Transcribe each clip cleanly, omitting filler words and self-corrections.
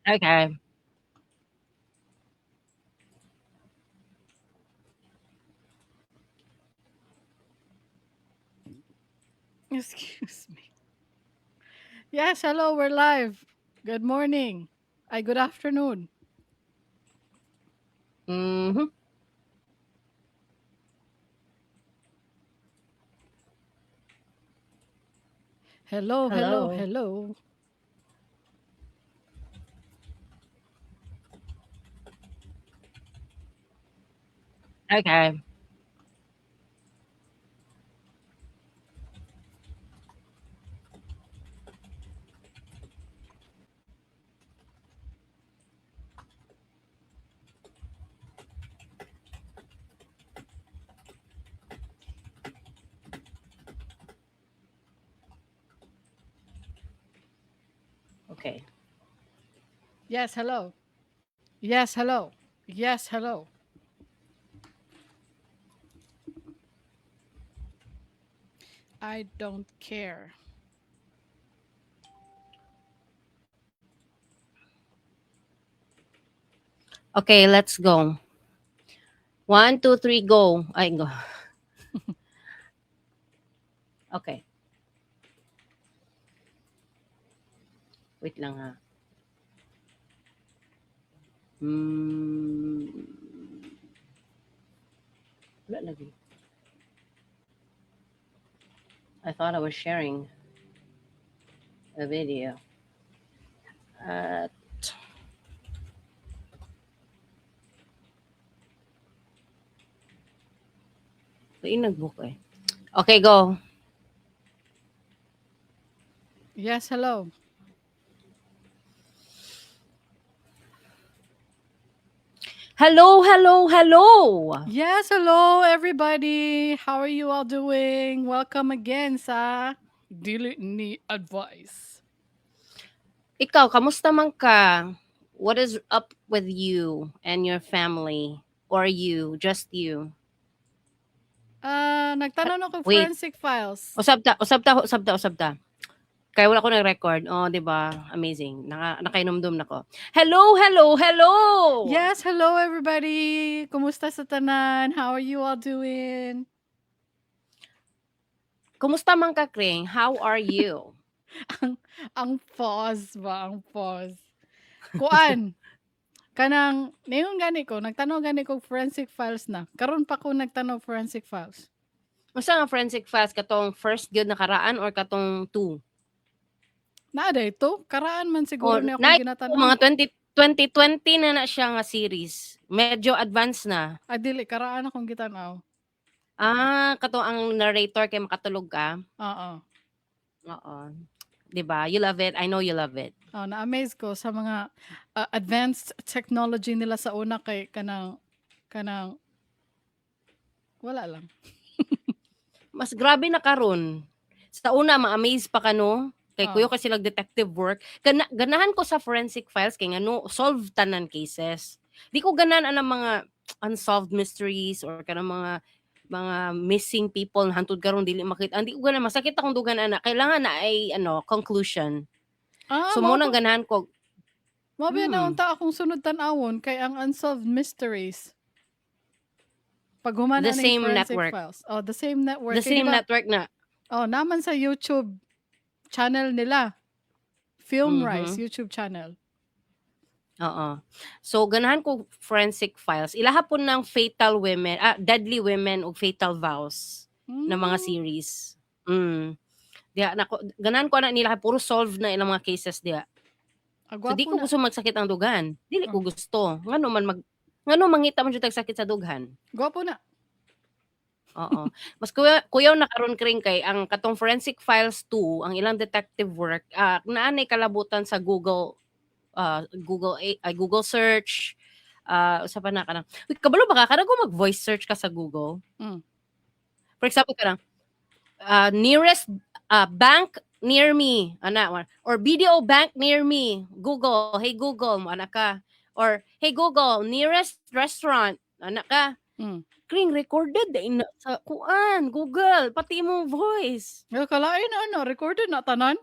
Okay. Excuse me. Yes, hello, we're live. Good morning. Ay, good afternoon. Hello, hello, Hello. hello. Okay. Okay. Yes, hello. Yes, hello. Yes, hello. I don't care. Okay, let's go. 1, 2, 3, go. Ay, go. Okay. Wait lang ha. Wala lagi. I thought I was sharing a video. At Ay, nag-book eh. Okay, go. Yes, hello. Hello, hello, hello. Yes, hello everybody. How are you all doing? Welcome again sa Dili Ni Advice. Ikaw, kamusta man ka? What is up with you and your family? Or you, just you? Nagtanon ako Wait. Forensic Files. Usab ta, usab ta, usab ta, usab ta. Kaya wala ko nag-record. Oh, di ba? Amazing. Nakainumdum na ko. Hello, hello, hello! Yes, hello everybody. Kumusta sa tanan? How are you all doing? Kumusta man ka, Kring? How are you? Ang pause ba? Ang pause. Kuan, kanang, ningon gani ko, nagtanaw gani ko Forensic Files na. Karon pa ko nagtanaw Forensic Files. Unsa nga Forensic Files? Katong first gyud na karaan or katong 2? Naa day to? Karaan man siguro Oh, ni akong na ginatan-aw. mga 2020 na na siya nga series. Medyo advanced na. Ah, dili. Karaan akong gitan-aw. Ah, katong ang narrator kay makatulog ka? Oo. Oo. Diba? You love it. I know you love it. Oh, na-amaze ko sa mga advanced technology nila sa una kay kanang wala lang. Mas grabe na karon. Sa una ma-amaze pa ka, no? Kay Oh. kuyo kasi silang detective work. Ganahan ko sa Forensic Files kay ngano solve tanan cases. Di ko ganahan anang mga unsolved mysteries or kanang mga missing people na hantud karon dili makita. Hindi ko ganahan, masakit akong dugan ana. Kailangan na ay ano, conclusion. So mo nang ganahan ko. Mao ba na unta akong sunod tan-awon kay ang Unsolved Mysteries. Pag human The na ning same Forensic network. Files. Oh, the same network. The Kay same diba, network na. Oh, naman sa YouTube channel nila. Film Rice YouTube channel. Oo. So ganahan ko Forensic Files. Ilaha po ng Fatal Women, Deadly Women ug Fatal Vows na mga series. Diha nako, ganahan ko na nila puro solve na ilang mga cases diha. Ah, So di gwapo ko na. gusto magsakit ang dughan. Dili ko gusto. Ngano man mag ngano mangita man jud tag sakit sa dughan. Gwapo na. Oo. Mas kuyaw na karon Kring kay ang katong Forensic Files 2, ang ilang detective work, naa nay kalabutan sa Google Google search, usa pa na kanang. Uy, kabalo ba ka kanang kung mag-voice search ka sa Google? For example kanang, nearest bank near me, ana, or BDO bank near me, Google, hey Google, mo ana ka. Or hey Google, nearest restaurant, ana ka. Kring recorded din na sa kuan, Google, pati imong voice. Yo, kalain na ano, recorded na tanan?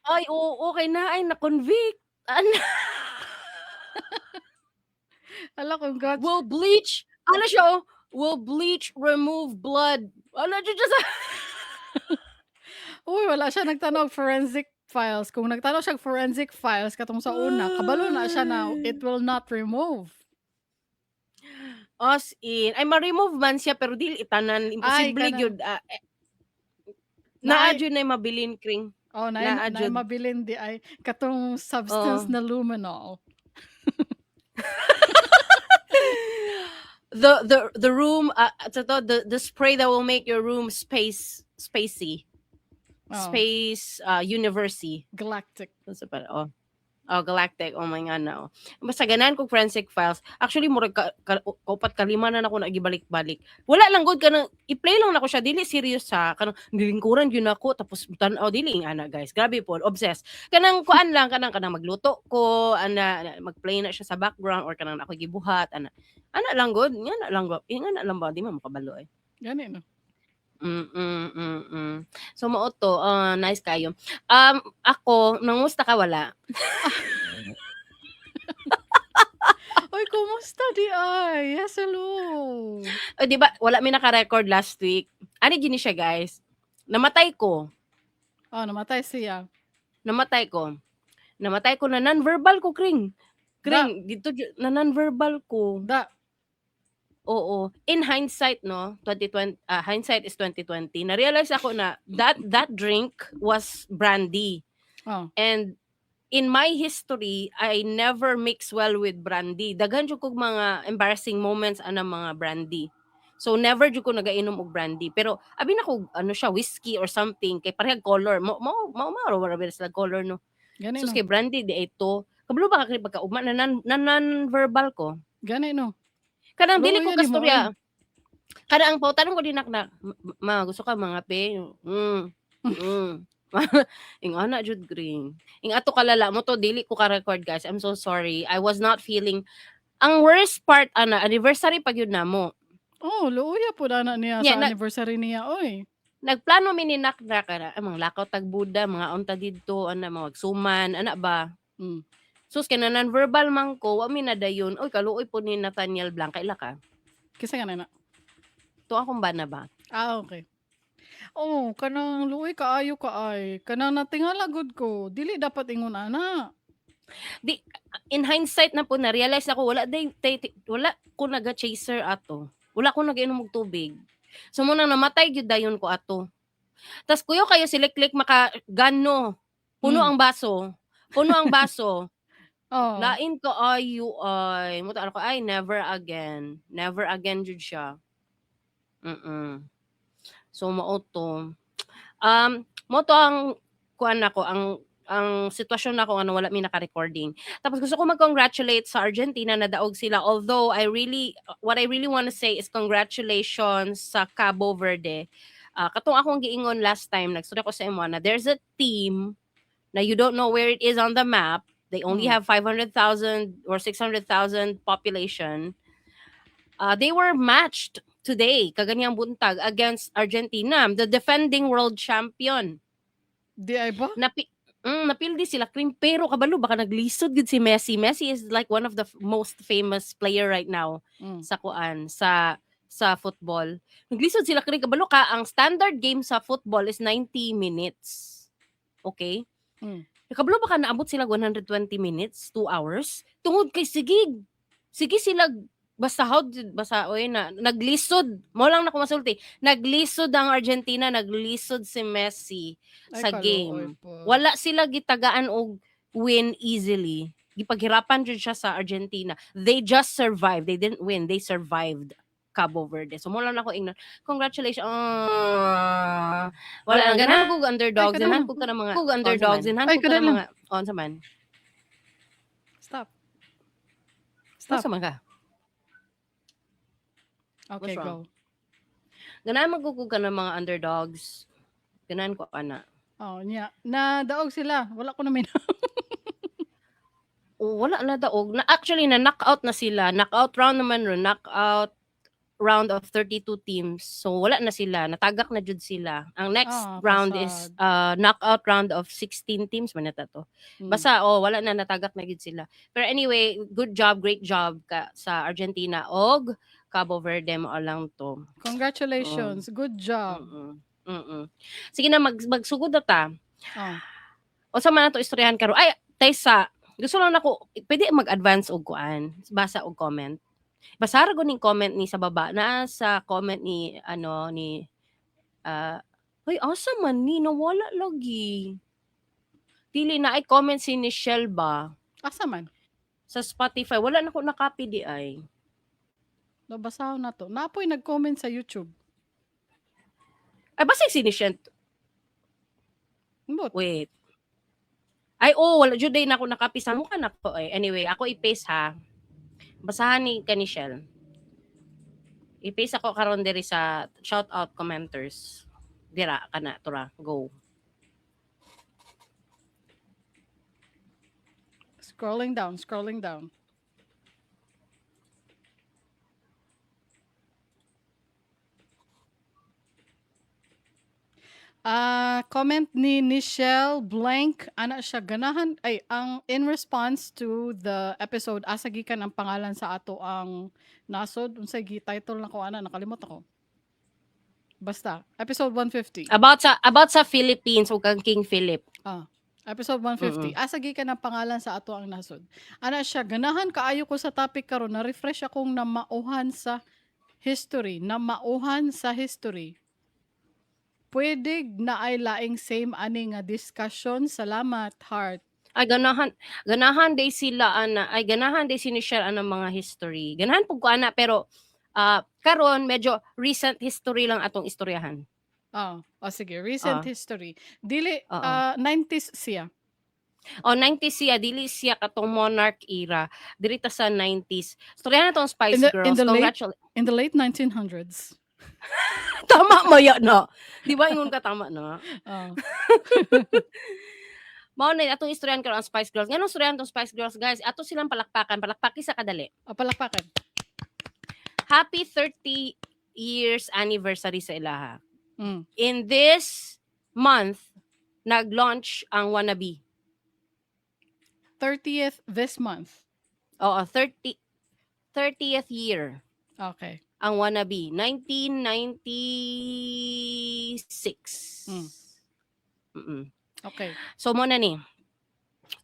Ay, oo, kay naay na-convict. Ano? Hala, congrats. Will bleach, ano siya, oh, "Will bleach remove blood?" Ano jud siya sa Uy, wala siya nagtan-aw og Forensic Files. Kung nagtan-aw siya og Forensic Files katong sa una, kabalo na siya na it will not remove. As in, ay, ma-remove man siya pero dili tanan, Ay, imposible kanang gyud, eh, naa Naay jud nay mabilin, Kring. Oh, naay Naa naay jud. Mabilin diay katong substance Oo. Na luminol. The room, to the spray that will make your room space spacey. Oo. Space universi. Galactic. Unsa pa, oh. Oh, galactic. Oh my God, no. Basta ganahan ko Forensic Files. Actually, murag ka kaupat kalima na nako na gibalik-balik. Wala lang gud, kanang i-play lang nako siya, dili serious ha. Kanang nilingkuran gyud nako tapos tan-aw, dili ing ana, guys. Grabe po, obsessed. Kanang kuan lang, kanang magluto ko, ana mag-play na siya sa background or kanang ako gibuhat ana. Ana lang gud, nga na lang gud, nga na lang ba, di man makabalo eh. Gani no. So mao to, nice kayo. Ako, nangumusta ka, wala? Uy, kumusta diay? Yes, hello. Oh, 'di ba wala mi naka-record last week? Ani gini siya, guys. Namatay ko. Oh, namatay siya. Namatay ko. Namatay ko na non-verbal ko, Kring. Da. Kring, dito na non-verbal ko. Da. Oo. In hindsight, no, 2020, hindsight is 2020. Na-realize ako na that that drink was brandy. Oh. And in my history, I never mix well with brandy. Daghan jud kog mga embarrassing moments ana mga brandy. So never jud ko nagainom og brandy. Pero abi na ko ano siya, whiskey or something, kay parehag color. Mo mo mo mao ra sila color, no. Gani Sus no. kay brandy di ito. Kabalo ba ka pagka ugma na non-verbal ko. Gani no. Kanang dili ko Luoy ni mo, kastorya. oy. Kada ang pautanong ko dinak na, "Ma, gusto ka mga pe?" Ing ana jud, Kring. Ing ato kalala mo to, dili ko ka-record, guys. I'm so sorry. I was not feeling. Ang worst part ana, anniversary pa gyud namo. Oh, luoya pud ana niya Yeah, sa anniversary niya, oy. Nagplano mi ni Naknak ana, ay, mga lakaw tag Buda, mga unta didto ana, mga magsuman ana ba. Sus, kay na non-verbal man ko, wa mi nadayon. Oy, kaluoy po ni Nathaniel Blanc. Kaila ka? Kinsa nga na? To akong bana ba? Ah, okay. Oh, kanang luoy kaayo ka ay. Kanang natingala gud ko, dili dapat ingon ana. Di in hindsight na po, na-realize ako wala day, tay, wala ko naga-chaser ato. Wala ko nagainom og tubig. So mo nang namatay gyud dayon ko ato. Tas kuyo kayo si Liklik maka gano. Puno ang baso. Puno ang baso. Oh. Lain ko ayo ay. Mo ko ay, never again. Never again jud siya. So mao to. Mo to ang kuan nako, ang sitwasyon nako ano, wala mi naka-recording. Tapos gusto ko mag-congratulate sa Argentina na daog sila, although I really what I really want to say is congratulations sa Cabo Verde. Katong akong giingon last time, nagstorya ko sa imo na there's a team na you don't know where it is on the map. They only have 500,000 or 600,000 population. They were matched today, kaganyang buntag, against Argentina, the defending world champion. Diay ba? Napildi sila, Kring, pero kabalo baka naglisod gud si Messi. Messi is like one of the most famous player right now sa kuan, sa football. Naglisod sila, Kring. Kabalo ka ang standard game sa football is 90 minutes. Okay? Kabalo ba ka naabot sila 120 minutes, 2 hours? Tungod kay sige. Sige sila, basta how did, basta oy na naglisod mo lang na masulti. Naglisod ang Argentina, naglisod si Messi Ay, sa kaluoy game. po. Wala sila gitagaan og win easily. Gipaghirapan jud siya sa Argentina. They just survived. They didn't win. They survived Cabo Verde. So mo lang ako ingnan. Congratulations. Ah, wala lang ganahan ko underdogs, Ay, ganahan ko ka ng mga kog underdogs, ganahan Ay, ko ka ng kada lang. mga unsa man. Stop. Stop. Unsa man ka? Okay, What's wrong? go. Ganahan man ko ka ng mga underdogs. Ganahan ko ana. Oh, nya. Na daog sila. Wala ko na min. Oh, wala na daog. Na actually na knockout na sila. Knockout round naman ron. Knockout round of 32 teams. So wala na sila, natagak na jud sila. Ang next Ah, round is kasad. Knockout round of 16 teams man na to. Basta oh, wala na, natagak na gid sila. Pero anyway, good job, great job ka sa Argentina og Cabo Verde, mao lang to. Congratulations. Good job. Sige na, magsugod na ta. Ah. Unsa man ato istoryahan karon? Ay, Tessa, gusto lang nako, pwede mag-advance og kuan, basa og comment. Basa ra ning comment ni sa baba na sa comment ni ano ni hoy, asa man ni, nawala lagi. Dili na ay comment si Nichelle ba Asa man? Sa Spotify, wala na ko na-copy di ay. Nabasahon na to. Napoy nag-comment sa YouTube. Ay, basta si Nichelle. Ambot. Wait. Ay, oh, wala jud na ako na-copy sa mukha nako eh. Anyway, ako i-paste ha. Basahan ni ka Nichelle. I-paste ako karon diri sa shout out commenters. Dira kana tura, go. Scrolling down, scrolling down. Ah, comment ni Nichelle Blank, ana siya ganahan ay ang in response to the episode asa gikan ang pangalan sa ato ang nasod, unsay gi title nako ana, nakalimot ako. Basta episode 150. About sa Philippines ug kang King Philip. Ah, episode 150. Asa gikan ang pangalan sa ato ang nasod. Ana siya, ganahan kaayo ko sa topic karon, na refresh akong namauhan sa history, namauhan sa history. Pwede na ay laing same ani nga discussion. Salamat, heart. Ay, ganahan ganahan day sila ana, ay ganahan day si Nichelle ana mga history. Ganahan pud ko ana, pero karon medyo recent history lang atong istoryahan. Ah, oh, sige, recent history. Dili 90s siya. O 90s siya, dili siya katong monarch era. Diri ta sa 90s. Istoryahan na tong Spice Girls. In the late Congratulations. In the late 1900s. Tama maya na. Di ba ingon ka tama na? Ah. Mao na atong istoryahan karon ang Spice Girls. Nganong istoryahan tong Spice Girls, guys? Ato silang palakpakan, palakpaki sa kadali. Ah, palakpakan. Happy 30 years anniversary sa ilaha. In this month, nag-launch ang Wannabe. 30th this month. Oo, 30 30th year ang Wannabe. 1996. So mo na ni.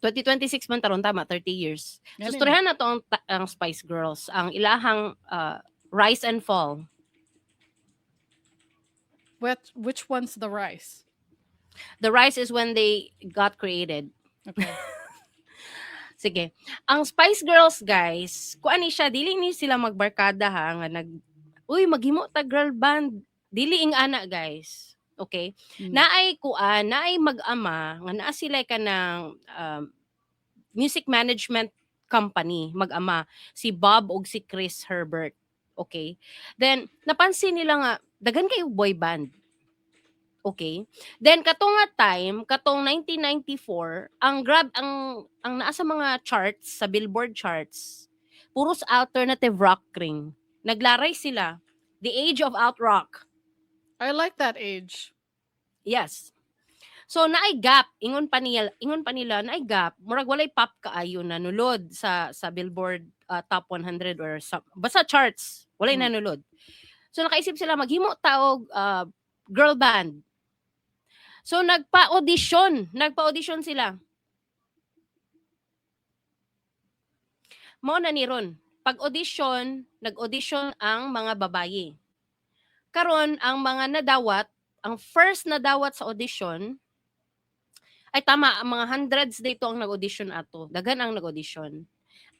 2026 man taron, tama, 30 years. So Gani. istoryahan na to ang Spice Girls, ang ilahang rise and fall. Which one's the rise? The rise is when they got created. Sige. Ang Spice Girls, guys, kuan ni siya, dili ni sila magbarkada ha nga nag uy, maghimo ta girl band. Dili ing ana, guys. Okay? Naay kuan, naay mag-ama nga naa sila kanang music management company, mag-ama, si Bob ug si Chris Herbert. Okay? Then napansin nila nga daghan kayo boy band. Okay? Then katong nga time, katong 1994, ang grab ang naa sa mga charts, sa Billboard charts, puros alternative rock ring. Naglaray sila. The age of alt rock. I like that age. Yes. So naay gap, ingon pa nila naay gap, murag walay pop kaayo na nulod sa Billboard Top 100 or sa, basta charts, walay nanulod. So nakaisip sila maghimo ta og girl band. So nagpa-audition sila. Mao na ni ron. Pag-audition, nag-audition ang mga babaye. Karon ang mga nadawat, ang first nadawat sa audition, ay tama, ang mga hundreds dito ang nag-audition ato. Daghan ang nag-audition.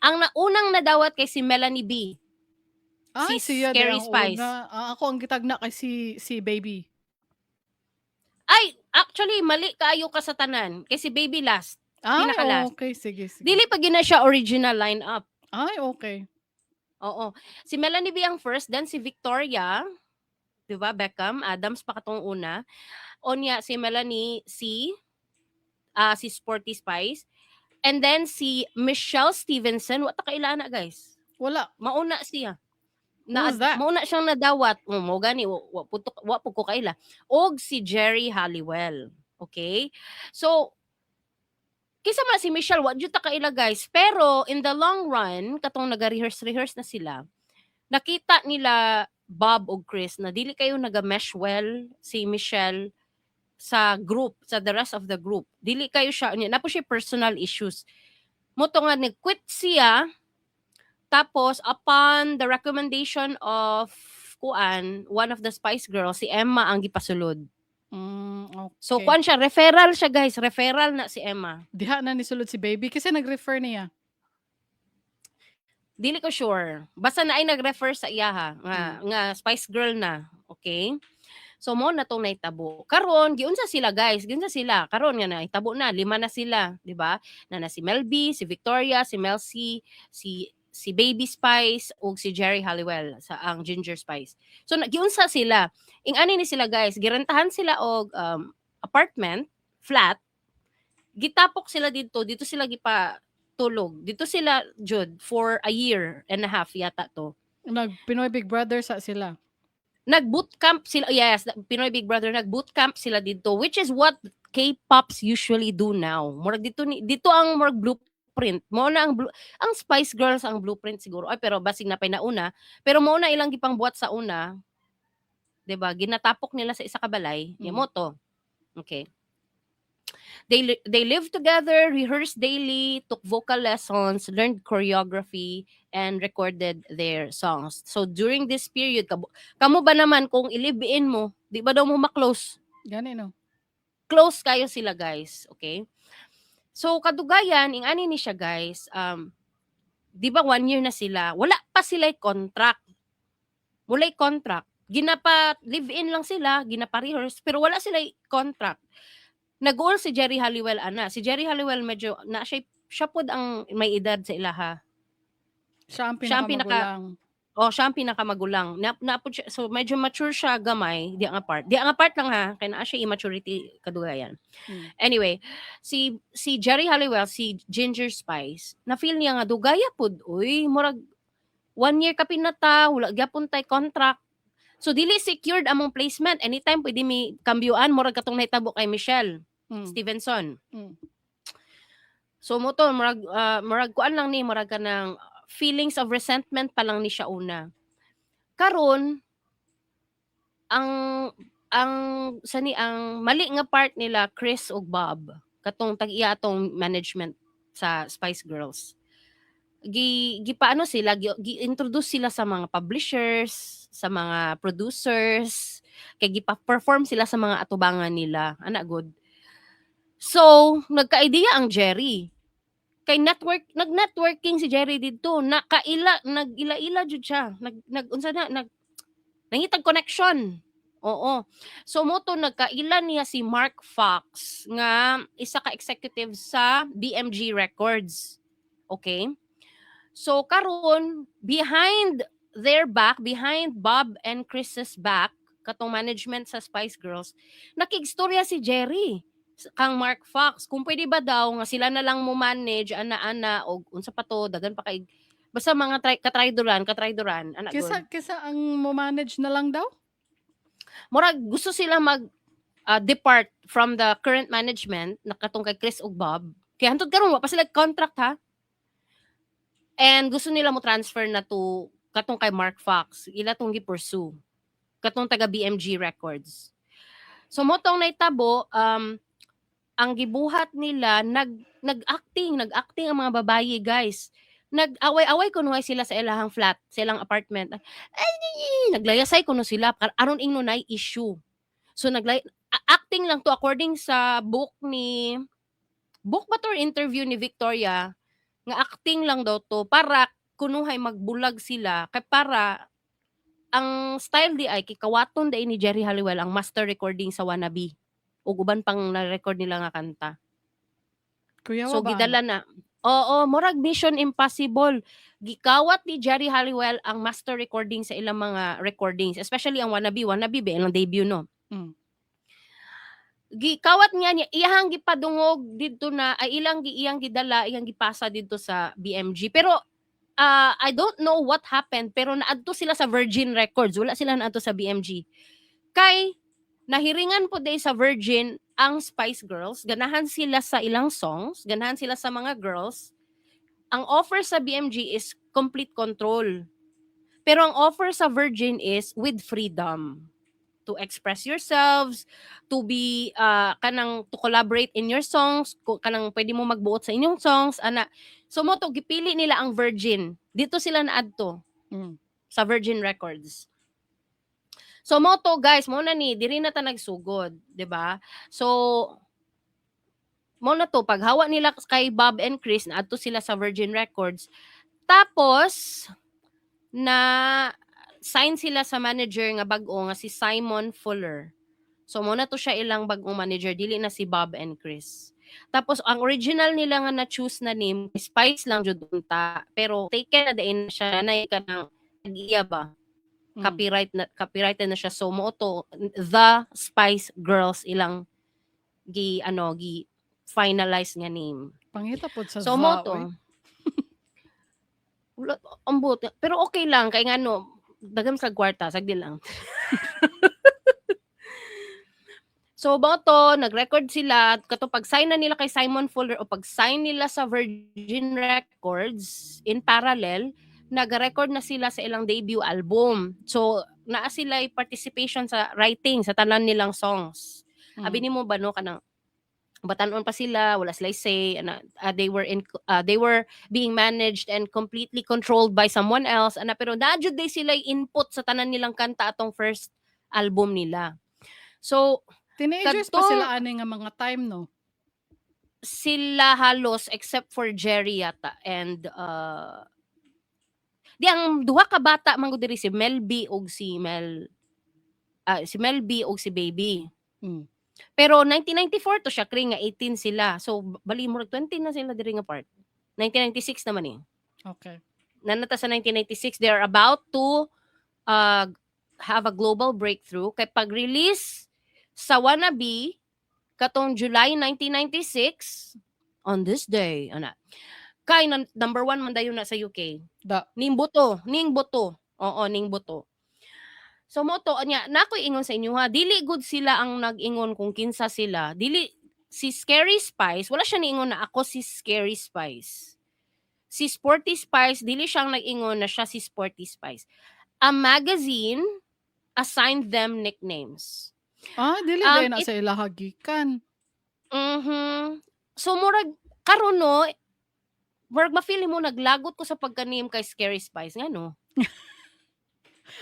Ang naunang nadawat kay si Melanie B. Ay, Si siya Scary di ang Spice. una. Ah, ako ang gitagna kay si Baby. Ay, actually mali kaayo ka sa tanan kay si Baby last. Ay, Pinaka-last. okay. Sige, sige. Dili pa gina siya original lineup. Ay, okay. Oo. Si Melanie B ang first, then si Victoria, 'di ba? Beckham, Adams pa katong una. Onya si Melanie C, si Sporty Spice, and then si Michelle Stevenson, wa ta kaila na, guys. Wala. Mauna siya. Na Who's that? Mao na siyang nadawat. Oh, mao gani wa pud ko kaila. Og si Geri Halliwell. Okay? So kinsa man si Michelle, wa jud ta kaila, guys. Pero in the long run, katong naga-rehearse rehearse na sila, nakita nila Bob ug Chris na dili kayo naga-mesh well si Michelle sa group, sa the rest of the group. Dili kayo siya, naa po siya personal issues. Mao to nga nag-quit siya, tapos upon the recommendation of kuan, one of the Spice Girls, si Emma ang gipasulod. So kuan siya, referral siya, guys, referral na si Emma. Diha na nisulod si Baby kasi nag-refer niya. Dili ko sure. Basta naay nag-refer sa iyaha nga nga Spice Girl na, okay? So mao na tong nahitabo. Karon giunsa sila, guys, giunsa sila. Karon nga nahitabo na, lima na sila, di ba? Na si Mel B, si Victoria, si Mel C, si si Baby Spice ug si Geri Halliwell sa ang Ginger Spice. So giunsa sila. Ing-ani ni sila, guys, girentahan sila og apartment, flat. Gitapok sila didto, didto sila gipa tulog. Didto sila jud for a year and a half yata to. Nag Pinoy Big Brother sa sila. Nag bootcamp sila, yes, Pinoy Big Brother, nag bootcamp sila didto, which is what K-pops usually do now. Murag didto ni didto ang murag blueprint. Mao na ang Spice Girls ang blueprint siguro. Ay, pero basig na pay nauna, pero mao na ilang gipangbuhat sa una. 'Di ba? Ginatapok nila sa isa ka balay, mao to. Okay. They lived together, rehearsed daily, took vocal lessons, learned choreography, and recorded their songs. So during this period, kamo ba naman kung i-live-in mo, di ba daw mo ma-close? Gani no. Close kayo sila, guys, okay? So kadugayan, ing-ani ni siya, guys, di ba one year na sila, wala pa sila contract. Walay contract. Ginapa live-in lang sila, ginapa-rehearse, pero wala sila contract. Nag-goal si Geri Halliwell ana. Si Geri Halliwell medyo na siya, siya pod ang may edad sa ilaha. Siya ang Siya ang pinaka pinakamagulang. Oh, siya ang pinakamagulang. Na pod siya, so medyo mature siya gamay, di ang part. Di ang part lang ha, kay naa siya immaturity kadugayan. Anyway, si si Geri Halliwell, si Ginger Spice, na feel niya nga dugaya pod, uy, murag one year kapin na ta, wala gyapon tay contract. So dili secured among placement. Anytime pwede mi kambyuan, murag katong nahitabo kay Michelle Stevenson. So mao to murag kuan lang ni, murag kanang feelings of resentment pa lang ni siya una. Karon ang sani ang mali nga part nila Chris ug Bob, katong tag-iya atong management sa Spice Girls. Gi gipaano sila, gi-introduce sila sa mga publishers, sa mga producers, kay gipa-perform sila sa mga atubangan nila, ana gud. So, nagka-ideya ang Geri. Kay network nag-networking si Geri didto, nakaila, nag-ila-ila jud siya, nag nag unsa na, nangitag connection. Oo. So mao to nagkaila niya si Mark Fox nga isa ka executive sa BMG Records. Okay? So karon, behind their back, behind Bob and Chris's back, katong management sa Spice Girls, nakigstorya si Geri kang Mark Fox kung pwede ba daw nga sila na lang mo manage ana-ana og unsa pa to, daghan pa kay basta mga katraydoran katraydoran ana Kinsa gud. Kinsa ang mo-manage na lang daw? Murag gusto sila mag depart from the current management na katong kay Chris ug Bob. Kay hantod karon wa pa sila contract ha. And gusto nila mo transfer na to katong kay Mark Fox. Ila tong gi-pursue. Katong taga BMG Records. So mao tong nahitabo, ang gibuhat nila, nag-acting ang mga babaye, guys. Nag-away-away kunuhay sila sa ilahang flat, sa ilang apartment. Ay, naglayasay kuno sila aron ingnon naay issue. So acting lang to according sa book ni, book ba to or interview ni Victoria, nga acting lang daw to para kunuhay magbulag sila kay para ang style di ay kikawaton diay ni Geri Halliwell ang master recording sa Wannabe ug uban pang na-record nila nga kanta. Kuyawa So ba gidala ana? Na. Oo, murag Mission Impossible. Gikawat ni Geri Halliwell ang master recording sa ilang mga recordings, especially ang Wannabe. Wannabe ba ilang debut, no? Gikawat niya niya iyahang gipadungog didto na ay ilang iyang gidala, iyang gipasa didto sa BMG. Pero I don't know what happened, pero naadto sila sa Virgin Records, wala sila naadto sa BMG. Kay nahiringan pod diay sa Virgin ang Spice Girls, ganahan sila sa ilang songs, ganahan sila sa mga girls. Ang offer sa BMG is complete control. Pero ang offer sa Virgin is with freedom to express yourselves, to be kanang to collaborate in your songs, kanang pwede mo magbuot sa inyong songs, ana. So mao to, gipili nila ang Virgin. Dito sila naadto sa Virgin Records. So mao to, guys, mao na ni diri na ta nagsugod, 'di ba? So mao na to, paghawa nila kay Bob and Chris, naadto sila sa Virgin Records. Tapos na sign sila sa manager nga bag-o nga si Simon Fuller. So mao na to siya ilang bag-ong manager, dili na si Bob and Chris. Tapos ang original nila nga na-choose na name, Spice lang jud unta, pero taken na diay na siya na kanang iya ba? Copyright na, copyrighted na siya. So mao to, The Spice Girls ilang gi ano, gi finalize nga name. Pangita pod sa So the, mao to. Oy. Wala, ambot. Pero okay lang kay ngano, daghan sa kwarta, sagdi lang. So mao to, nag-record sila kato pag-sign na nila kay Simon Fuller o pag-sign nila sa Virgin Records, in parallel nag-record na sila sa ilang debut album. So naa sila participation sa writing sa tanan nilang songs. Abi nimo ba, no, kanang batanon pa sila, wala sila say, ana, they were being managed and completely controlled by someone else, ana, pero naa jud diay sila input sa tanan nilang kanta atong first album nila. So Teenagers pa sila ani nga mga time, no? Sila halos except for Geri yata and di ang duha ka bata man gud diri, si Mel B ug si Mel B ug si Baby. Pero 1994 to siya, Kring, nga 18 sila. So bali murag 20 na sila diri nga part. 1996 naman eh. Naa na ta sa 1996, they are about to have a global breakthrough kay pag-release sa Wannabe katong July 1996, on this day, ana. Kay number one man dayon na sa UK. Da. Ning buto, ning buto. Oo, ning buto. So mao to nya, na ako'y ingon sa inyo ha, dili gud sila ang nag-ingon kung kinsa sila. Dili si Scary Spice, wala siya niingon na ako si Scary Spice. Si Sporty Spice, dili siyang nag-ingon na siya si Sporty Spice. A magazine assigned them nicknames. Ah, dili diay na sa ilaha gikan. So murag karon, no, murag ma-feel mo naglagot ko sa pagka-name kay Scary Spice, ngano?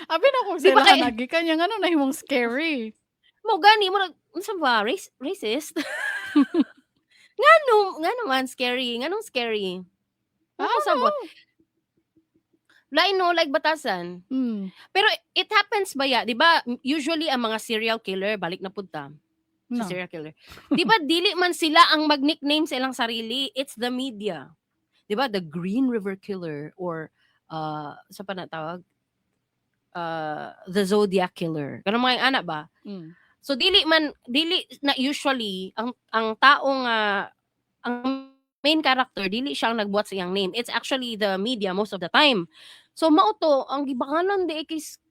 Abi na kung sa Di ba ilaha nagikan niya, ngano nahimong scary? Mao gani, murag unsa ba, race racist? Ngano ngano man scary, nganong scary? I Wa ko don't sabot. know. Lain, no, like batasan. Pero it happens ba ya, 'di ba, usually ang mga serial killer, balik na pud ta sa No. serial killer. 'Di ba dili man sila ang mag-nickname sa ilang sarili, it's the media. 'Di ba, the Green River Killer or sa pa na tawag? The Zodiac Killer. Kanang mga ana ba? So dili na usually ang tao nga ang main character, dili siya ang nagbuhat sa iyang name. It's actually the media most of the time. So mao to ang gibangalan di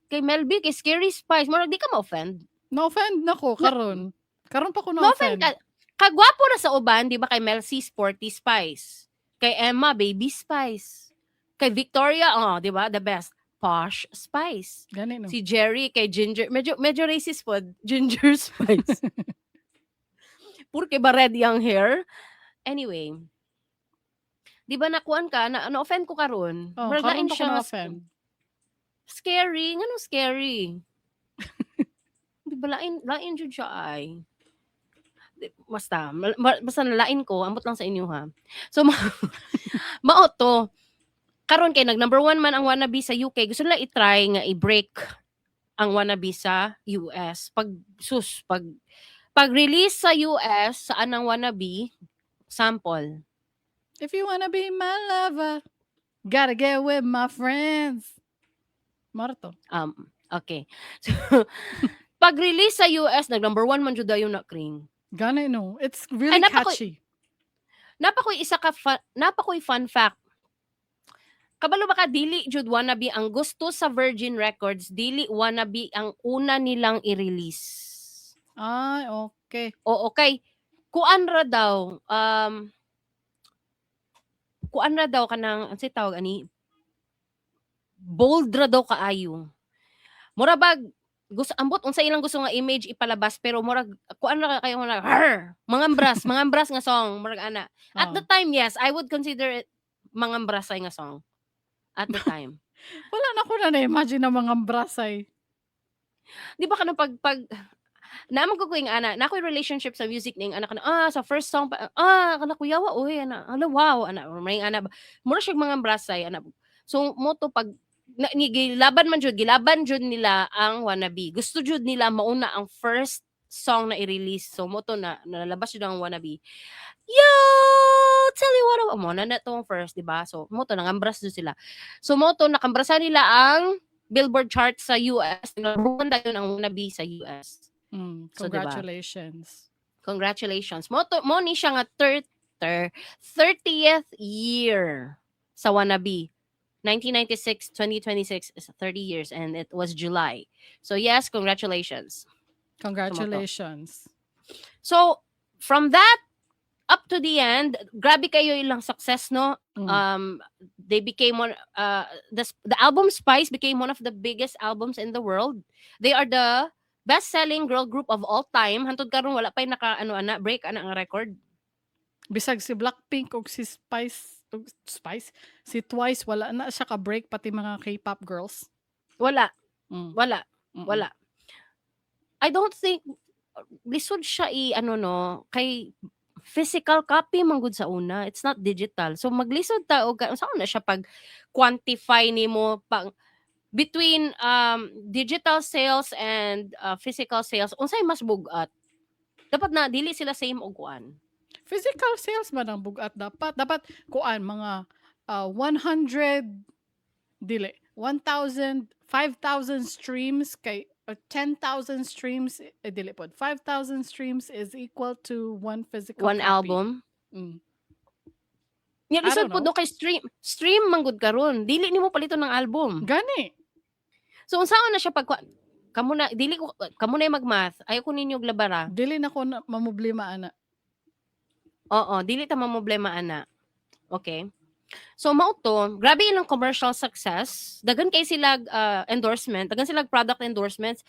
kay Mel B, kay Scary Spice, murag di ka ma-offend. Na-offend na ko karon. Karon pa ko Ma-offend na-offend. ka. Kagwapo na sa uban, di ba, kay Mel C, Sporty Spice. Kay Emma, Baby Spice. Kay Victoria, oh, di ba, the best, Posh Spice. Gani, no. Si Geri kay Ginger, medyo medyo racist pod, Ginger Spice. Porque ba red yung hair? Anyway. Di ba nakuan ka, na na-offend ko karon? Oh, Murag karon lain pa ko siya nga na-offend. Scary, nganong scary? Di ba lain lain jud siya ay. Di basta basta nalain ko, ambot lang sa inyo ha. So mao to. Karon kay nag number one man ang Wannabe sa UK, gusto nila i-try nga i-break ang Wannabe sa US. Pag sus pag pag-release sa US sa anang Wannabe, sample. If you wanna be my lover, gotta get with my friends. Marto. Okay. So, pag-release sa US, nag number one man jud dayon na, Kring. Gani, no. It's really Ay, catchy. Naa pa ko'y fun fact. Kabalo ba ka dili jud Wannabe ang gusto sa Virgin Records, dili Wannabe ang una nilang i-release. Ay, okay. Oo, kay kuan ra daw, kuan ra daw kanang unsay tawag ani? Bold ra daw kaayo. Mura bag gusto, ambot unsa ilang gusto nga image ipalabas, pero murag kuan ra kayo murag "Arr!" Mangambras, mangambras nga song murag ana. At the time, yes, I would consider it mangambrasay nga song at the time. Wala na ko na na-imagine na mangambrasay. Di ba kanang pag naa man ko ing ana, na ako'y relationship sa music ning ana kana sa first song pa, kana kuyawa oy ana, hala, wow, ana may ana ba mura siya mangambrasay ana. So mo to pag na, ni, gilaban man jud, gilaban jud nila ang Wannabe. Gusto jud nila mauna ang first song na i-release. So mo to na nalabas jud ang Wannabe. Yo, tell you what, mo na na tong first, di ba? So mo to nangambras jud sila. So mo to nakambrasan nila ang Billboard chart sa US. Number one dayon ang Wannabe sa US. So, diba? Congratulations. Congratulations. Mo to mo ni siya nga 30th year sa Wannabe. 1996, 2026 is 30 years and it was July. So yes, congratulations. Congratulations. So from that up to the end, grabe kayo ilang success, no? Mm. They became one the album Spice became one of the biggest albums in the world. They are the best-selling girl group of all time. Hantod karon wala pa naka ano ana break ana nga record. Bisag si Blackpink ug si Spice ug Spice, si Twice, wala na siya ka-break, pati mga K-pop girls. Wala, wala, wala. I don't think lisod siya i ano no kay physical copy man gud sa una. It's not digital. So maglisod ta og saan na siya pag quantify nimo pang between digital sales and physical sales, unsay mas bugat? Dapat na dili sila same og kuan. Physical sales man ang bugat dapat. Dapat kuan mga 100, dili 1,000, 5,000 streams kay or 10,000 streams, eh, dili pod, 5,000 streams is equal to one physical One copy. Album. Nya I lisod don't pud know. No kay stream stream man gud karon. Dili nimo paliton ng album. Gani. So unsaon na siya pag kamo na, dili ko, kamo na mag-math. Ayaw ko ninyo labara. Dili na ko na mamroblema ana. Oo, dili ta mamroblema ana. Okay. So mao to, grabe ilang commercial success. Daghan kay sila endorsement, daghan sila product endorsements.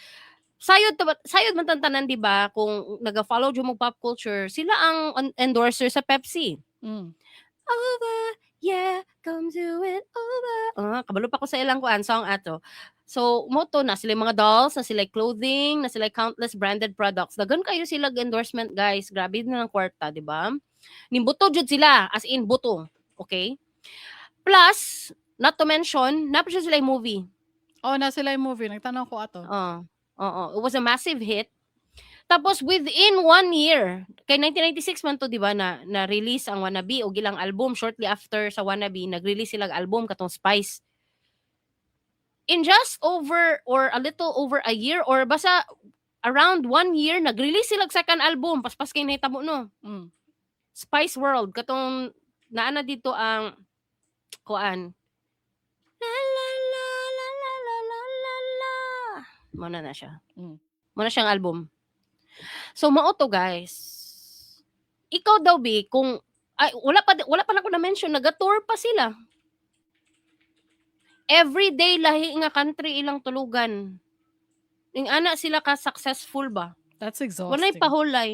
Sayod to, sayod man tanan, di ba? Kung naga-follow jud mo pop culture, sila ang endorser sa Pepsi. Over, yeah, come do it over. Ah, kabalo pa ko sa ilang kuan song ato. So, mo to na sila mga dolls, na sila clothing, na sila countless branded products. Daghan kayo sila endorsement, guys. Grabe na lang kwarta, di ba? Nimbuto jud sila, as in buto. Okay? Plus, not to mention, naa pa sila yung movie. Oh, na sila yung movie. Nagtanaw ko ato. Oo. Oo. It was a massive hit. Tapos within one year, kay 1996 man to, di ba, na na-release ang Wannabe o ilang album. Shortly after sa Wannabe, nag-release silang album katong Spice. In just over or a little over a year or basta around one year, nag-release sila second album. Paspas kay nahitabo, no? Spice World katong naa na dito ang kuan. La la la la la la la la la. Mo na na siya. Mo na siyang album. So mao to, guys. Ikaw daw bi kung ay wala pa na ko na mention, naga-tour pa sila. Every day lahi nga country ilang tulugan. Ing ana sila ka successful ba? That's Walay exhausting. pahulay.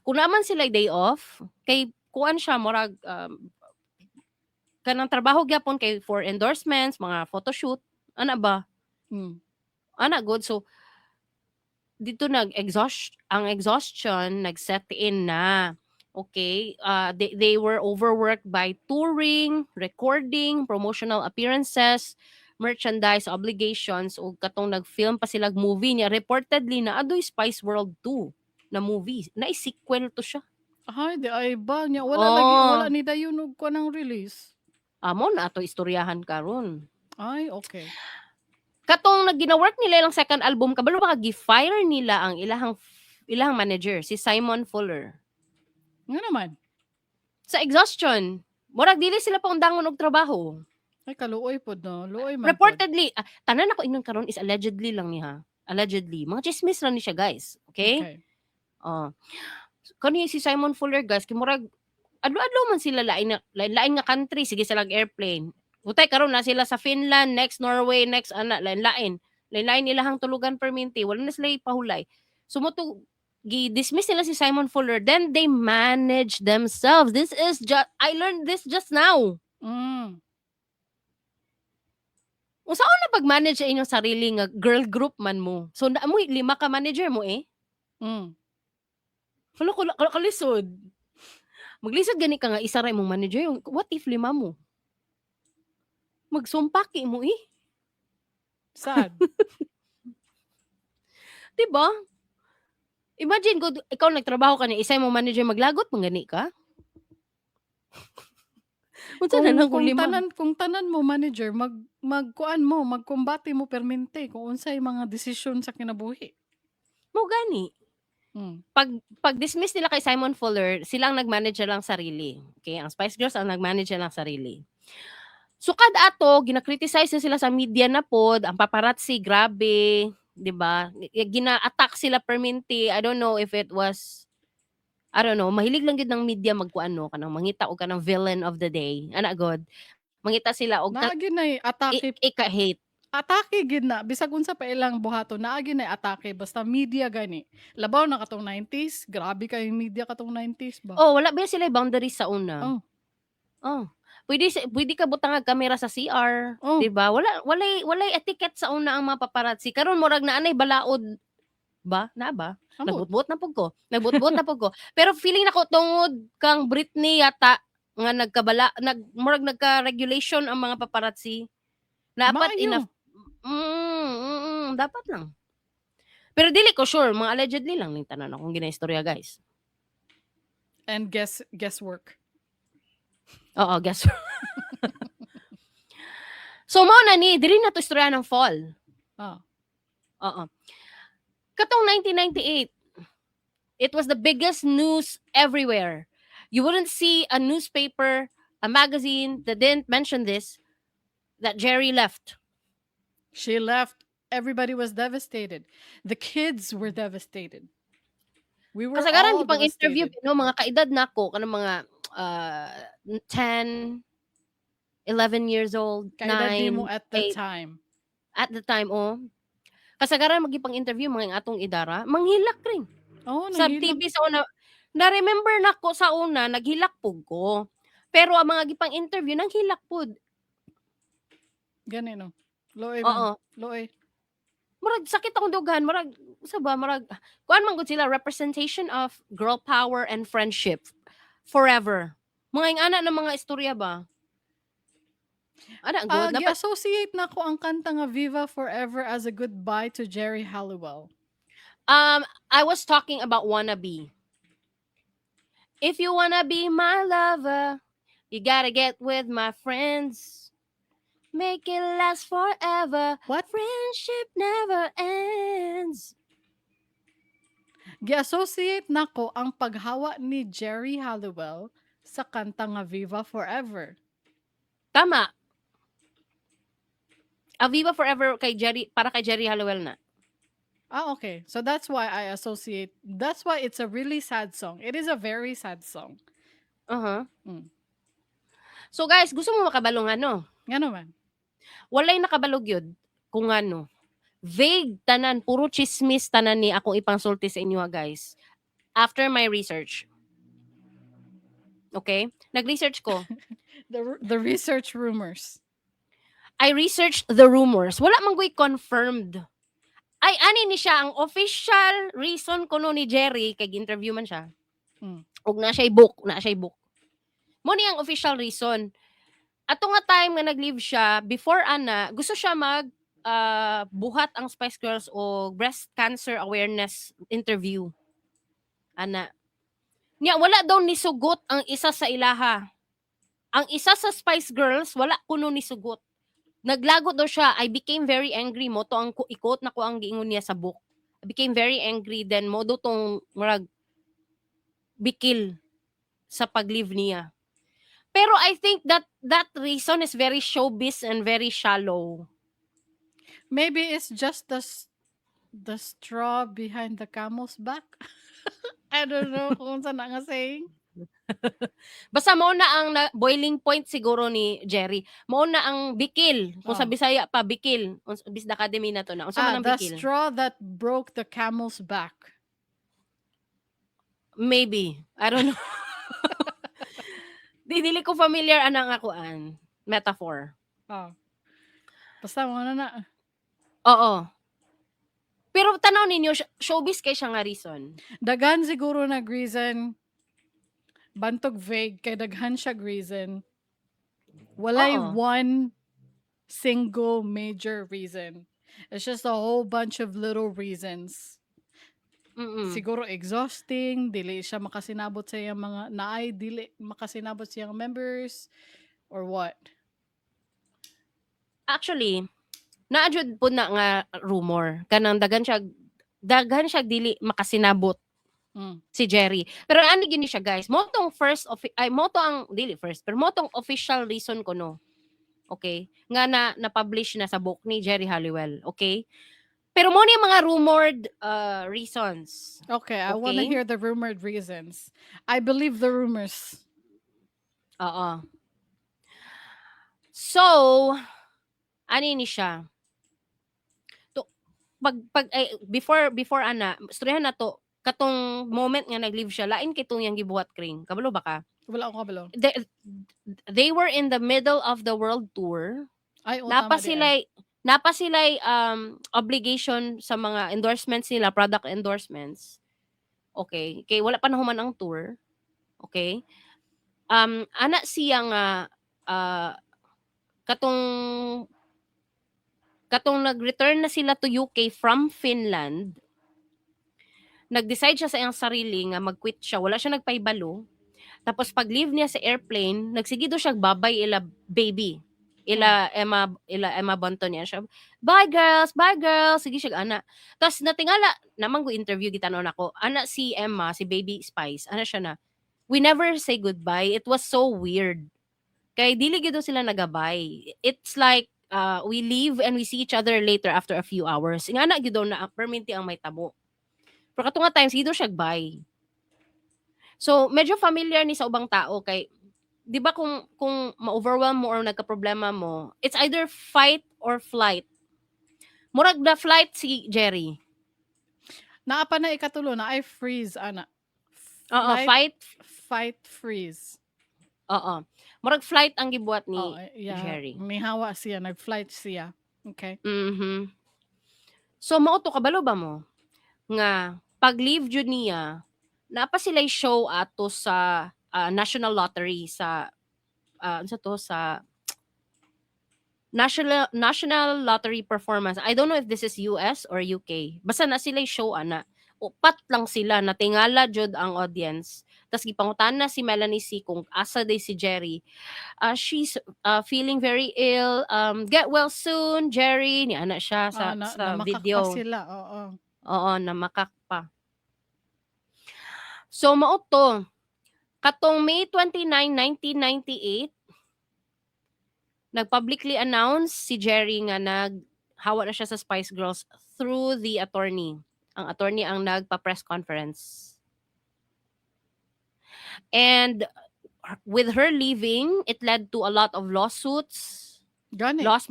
Kung naman sila day off, kay kuan siya murag kanang trabaho gyapon kay for endorsements, mga photoshoot, ana ba? Ana good. So dito nag-exhaust ang exhaustion nag-set in na. Okay, they were overworked by touring, recording, promotional appearances, merchandise obligations ug katong nag-film pa sila movie niya. Reportedly na adoy Spice World 2 na movie. Na sequel to siya. Ay, di ay ba niya wala lagi wala ni dayon og kuan ang release. Amo na ato istoryahan karon. Ay, okay. Katong nag gina-work nila ilang second album, kabalo ba ka gi-fire nila ang ilahang manager, si Simon Fuller? Nga naman. Sa exhaustion. Murag dili sila paundangon og trabaho. Ay, kaluoy pod, no? Luoy man pod. Reportedly, tanan ako ingnon karon is allegedly lang ni ha. Allegedly. Mga chismis lang ni siya, guys. Okay? Okay. Oh. Kani si Simon Fuller, guys, kay murag adlo-adlo man sila, lain na lain, lain nga country, sige sila airplane. Utay karon na sila sa Finland, next Norway, next ana, lain-lain. Lain-lain ilahang tulugan perminti, wala na sila ipahulay. So mao to gi-dismiss nila si Simon Fuller, then they manage themselves. This is just I learned this just now. Unsaon na pag-manage sa inyong sarili nga girl group man mo? So naa mo'y lima ka manager mo eh. Hala ko kalisod. Maglisod gani ka nga isa ra imong manager. What if lima mo? Magsumpaki mo eh. Sad. 'Di ba? Imagine ko ikaw nagtrabaho ka ni isa imong manager, maglagot man gani ka? Unsa Kung na lang kung kung lima? Tanan mo manager, magkuan mo, magkumbate mo permente kung unsay mga desisyon sa kinabuhi. Mao gani. Pag dismiss nila kay Simon Fuller, sila ang nag-manage na lang sarili. Okay, ang Spice Girls ang nag-manage na lang sarili. Sukad ato, gina-criticize na sila sa media na pod, ang paparazzi, grabe, 'di ba? Gina-attack sila perminti. I don't know if it was, I don't know, mahilig lang gyud ng media magkuan, no, kanang mangita og kanang villain of the day. Ana god. Mangita sila og Naa gyud nay atake. Ika-hate. Atake gid na bisag unsa pa ilang buhaton, naa gyud nay atake basta media gani. Labaw na katong 90s, grabe kay media katong 90s ba. Oh, wala ba sila boundaries sa una? Oh. Oh. Pwede ka butang og kamera sa CR, 'di ba? Wala walay etiquette sa una ang mga paparazzi. Karon murag naa nay balaod ba? Naa ba? Ambot. Nagbuot-buot na pud ko. Nagbuot-buot na pud ko. Pero feeling nako tungod kang Britney yata nga nagkabala nag murag nagka-regulation ang mga paparazzi. Dapat Maayo. Enough, dapat lang. Pero dili ko sure, mga allegedly lang ning tanan akong ginaistorya, guys. And guesswork. Oo, guess. So mao na ni diri na to istorya ng fall. Oo. Katong 1998, it was the biggest news everywhere. You wouldn't see a newspaper, a magazine that didn't mention this, that Geri left. She left. Everybody was devastated. The kids were devastated. We were Kasagaran all gipang interview devastated. No, mga kaedad nako kanang mga 10, 11 years old, Kaedad 9, nimo at the 8. Time. At the time, oh. Kasagaran magipang interview mga atong idara, manghilak rin. Oh, Sa nanghilak. TV sa una, na-remember nako sa una, naghilak pud ko. Pero ang mga gipang interview, nanghilak pud. Gani no. Luoy man. Oo. Luoy. Murag sakit akong dughan, murag usa ba, murag kuan man gud sila, representation of girl power and friendship forever. Mga ingana ng mga istorya ba? Ana Ah, gud dapat gi-associate nako ang kanta nga Viva Forever as a goodbye to Geri Halliwell. I was talking about "Wannabe." If you wanna be my lover, you gotta get with my friends. Make it last forever. What? Friendship never ends. Gi-associate nako ang paghawa ni Geri Halliwell sa kanta nga Viva Forever. Tama. A Viva Forever kay Geri, para kay Geri Halliwell na. Ah, okay. So that's why I associate. That's why it's a really sad song. It is a very sad song. So guys, gusto mo makabalo ngano? Ngano man? Walay nakabalo gyud kung ano. Vague tanan, puro chismis tanan ni akong ipangsulti sa inyo ha, guys. After my research. Okay? Nag-research ko. The research rumors. I researched the rumors. Wala man go'y confirmed. Ay, ani ni siya ang official reason kuno ni Geri kay interview man siya. Ug na siya book, na siya book. Mao ni ang official reason. Ato nga time nga nag-leave siya, before ana, gusto siya mag buhat ang Spice Girls o breast cancer awareness interview. Ana. Nya wala daw nisugot ang isa sa ilaha. Ang isa sa Spice Girls wala kuno nisugot. Naglagot daw siya, "I became very angry," mao to ang i-quote na ko ang giingon niya sa book. "I became very angry," then mao daw tong murag bikil sa pag-leave niya. Pero I think that that reason is very showbiz and very shallow. Maybe it's just the straw behind the camel's back. I don't know kung unsa na nga saying. Basta mao na ang na boiling point siguro ni Geri. Mao na ang bikil. Kung sa Oh. Bisaya pa, bikil. Bisda Academy na to na. Unsa man Ah, ang the bikil? Straw that broke the camel's back. Maybe. I don't know. Dili ko familiar ana nga kuan, metaphor. Oh. Basta mao na na. Oo. Pero tanaw ninyo, showbiz kay siya nga reason. Daghan siguro nag reason. Bantog vague kay daghan siya reason. Walay one single major reason. It's just a whole bunch of little reasons. Siguro exhausting, dili siya makasinabot sa iyang mga naay dili makasinabot sa iyang members or what. Actually, naa jud pud na nga rumor kanang daghan siya dili makasinabot si Geri. Pero ano gini siya, guys, mao tong first ay mao to ang dili first, pero mao tong official reason ko, no. Okay? Nga na na-publish na sa book ni Geri Halliwell, okay? Pero mao ni ang mga rumored reasons. Okay, I wanna hear the rumored reasons. I believe the rumors. Oo. So, ano ni siya? To, pag ay, before ana, istoryahan na to katong moment nga nag-leave siya, lain kay tong iyang gibuhat, Kring. Kabalo ba ka? Wala akong kabalo. They were in the middle of the world tour. Ay, oo, Napa tama di ay. Sila'y obligation sa mga endorsements nila, product endorsements. Okay, kay wala pa nahuman ang tour. Okay? Ana siya nga katong nag-return na sila to UK from Finland, nag-decide siya sa iyang sarili nga mag-quit siya. Wala siya nagpahibalo. Tapos pag-leave niya sa airplane, nagsige daw siya babay ila baby. Ila Emma, ila Emma Bunton niya siya. "Bye girls, bye girls." Sige siya ana. Tapos natingala naman ko interview gitanon nako. Ana si Emma, si Baby Spice, ana siya na, "We never say goodbye. It was so weird." Kay dili gyud daw sila nagabay. It's like we leave and we see each other later after a few hours. Nga na gyud daw na perminti ang may tabo. Pero kato nga time sige daw siya bye. So medyo familiar ni sa ubang tao kay 'di ba kung ma-overwhelm mo or nagka-problema mo, it's either fight or flight. Murag na flight si Geri. Naa pa na ikatulo na ay freeze ana. Oo, Flight, fight, fight, freeze. Oo. Murag flight ang gibuhat ni Oh, yeah. Geri. Mihawa siya, nag-flight siya. Okay. So mao to, kabalo ba mo nga pag leave jud niya, naa pa sila'y show ato sa National Lottery sa unsa to, sa National Lottery performance. I don't know if this is US or UK. Basta na sila'y show ana. Upat lang sila, natingala jud ang audience. Tas gipangutana si Melanie C kung asa day si Geri. "She's feeling very ill. Get well soon, Geri." Ni ana siya sa Ah, na, sa namakak video. Pa sila, oo. Oo, namakak pa. So mao to. Katong May 29, 1998, nag-publicly announce si Geri nga naghawa na siya sa Spice Girls through the attorney. Ang attorney ang nagpa-press conference. And with her leaving, it led to a lot of lawsuits, Gani. Lost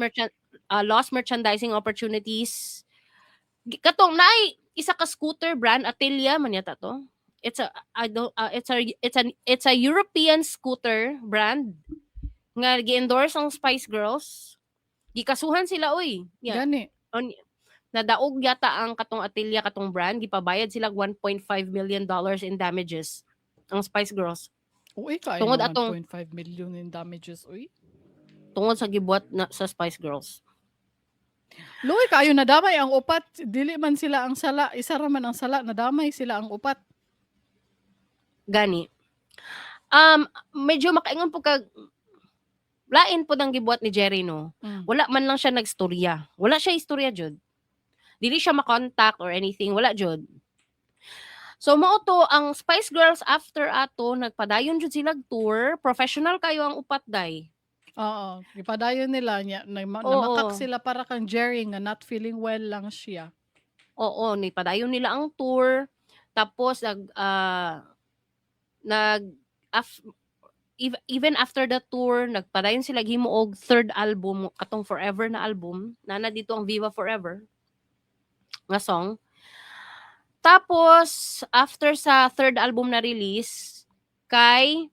merchandising opportunities. Katong naay isa ka scooter brand, Aprilia man yata to. It's a I don't it's a European scooter brand nga gi-endorse ang Spice Girls. Gikasuhan sila, oy. Yeah. Gani. Nadaog yata ang katong Aprilia, katong brand, gipabayad sila $1.5 million in damages ang Spice Girls. Uy, kay Tungod atong 1.5 million in damages, uy. Tungod sa gibuhat na sa Spice Girls. Luoy kaayo nadamay ang upat, dili man sila ang sala, isa ra man ang sala, nadamay sila ang upat. Gani. Medyo makaingon po kag lain pod ang gibuhat ni Geri, no. Wala man lang siya nagstorya. Wala siya istorya jud. Dili siya makontak or anything, wala jud. So mao to ang Spice Girls. After ato, nagpadayon jud sila tour, professional kayo ang upat day. Oo, gipadayon nila nya namakak sila para kang Geri nga not feeling well lang siya. Oo, nipadayon nila ang tour. Tapos nag ah, nag af, even after the tour, nagpadayon sila himo og third album, katong Forever na album. Nana dito ang Viva Forever nga song. Tapos after sa third album na release, kay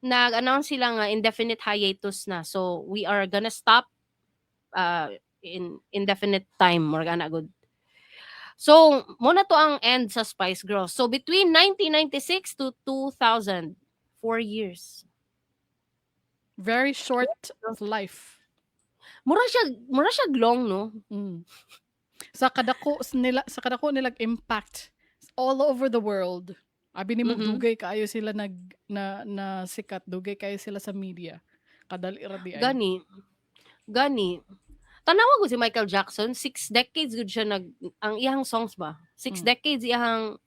nag-announce sila nga indefinite hiatus na. So we are gonna stop in indefinite time or gana good. So, mao na to ang end sa Spice Girls. So, between 1996 to 2000, 4 years. Very short life. Mura siya long, no? Sa kadako nila impact all over the world. Abi nimo, dugay kaayo sila nag na, na sikat, dugay kaayo sila sa media. Kadali ra di ay. Gani. Gani. Tanawa ko si Michael Jackson, 6 decades gud siya nag ang iyang songs ba? Six decades iyang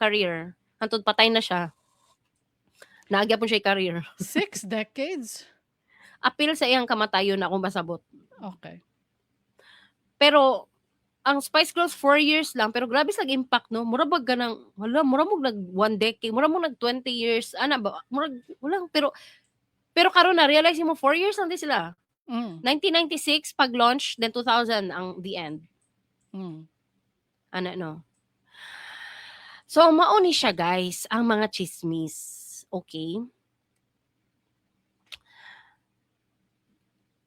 career. Hantod patay na siya. Naa gyapon siya career. 6 decades? Apil sa iyang kamatayon na akong masabot. Pero ang Spice Girls, 4 years lang, pero grabe sa impact, no? Mura bag ganang wala, mura mo nag one decade, mura mo nag 20 years ana ba, murag wala, pero karon na realize mo, 4 years lang din sila. 1996 pag launch, then 2000 ang the end. Ana, no? So mao ni siya, guys, ang mga chismis, okay?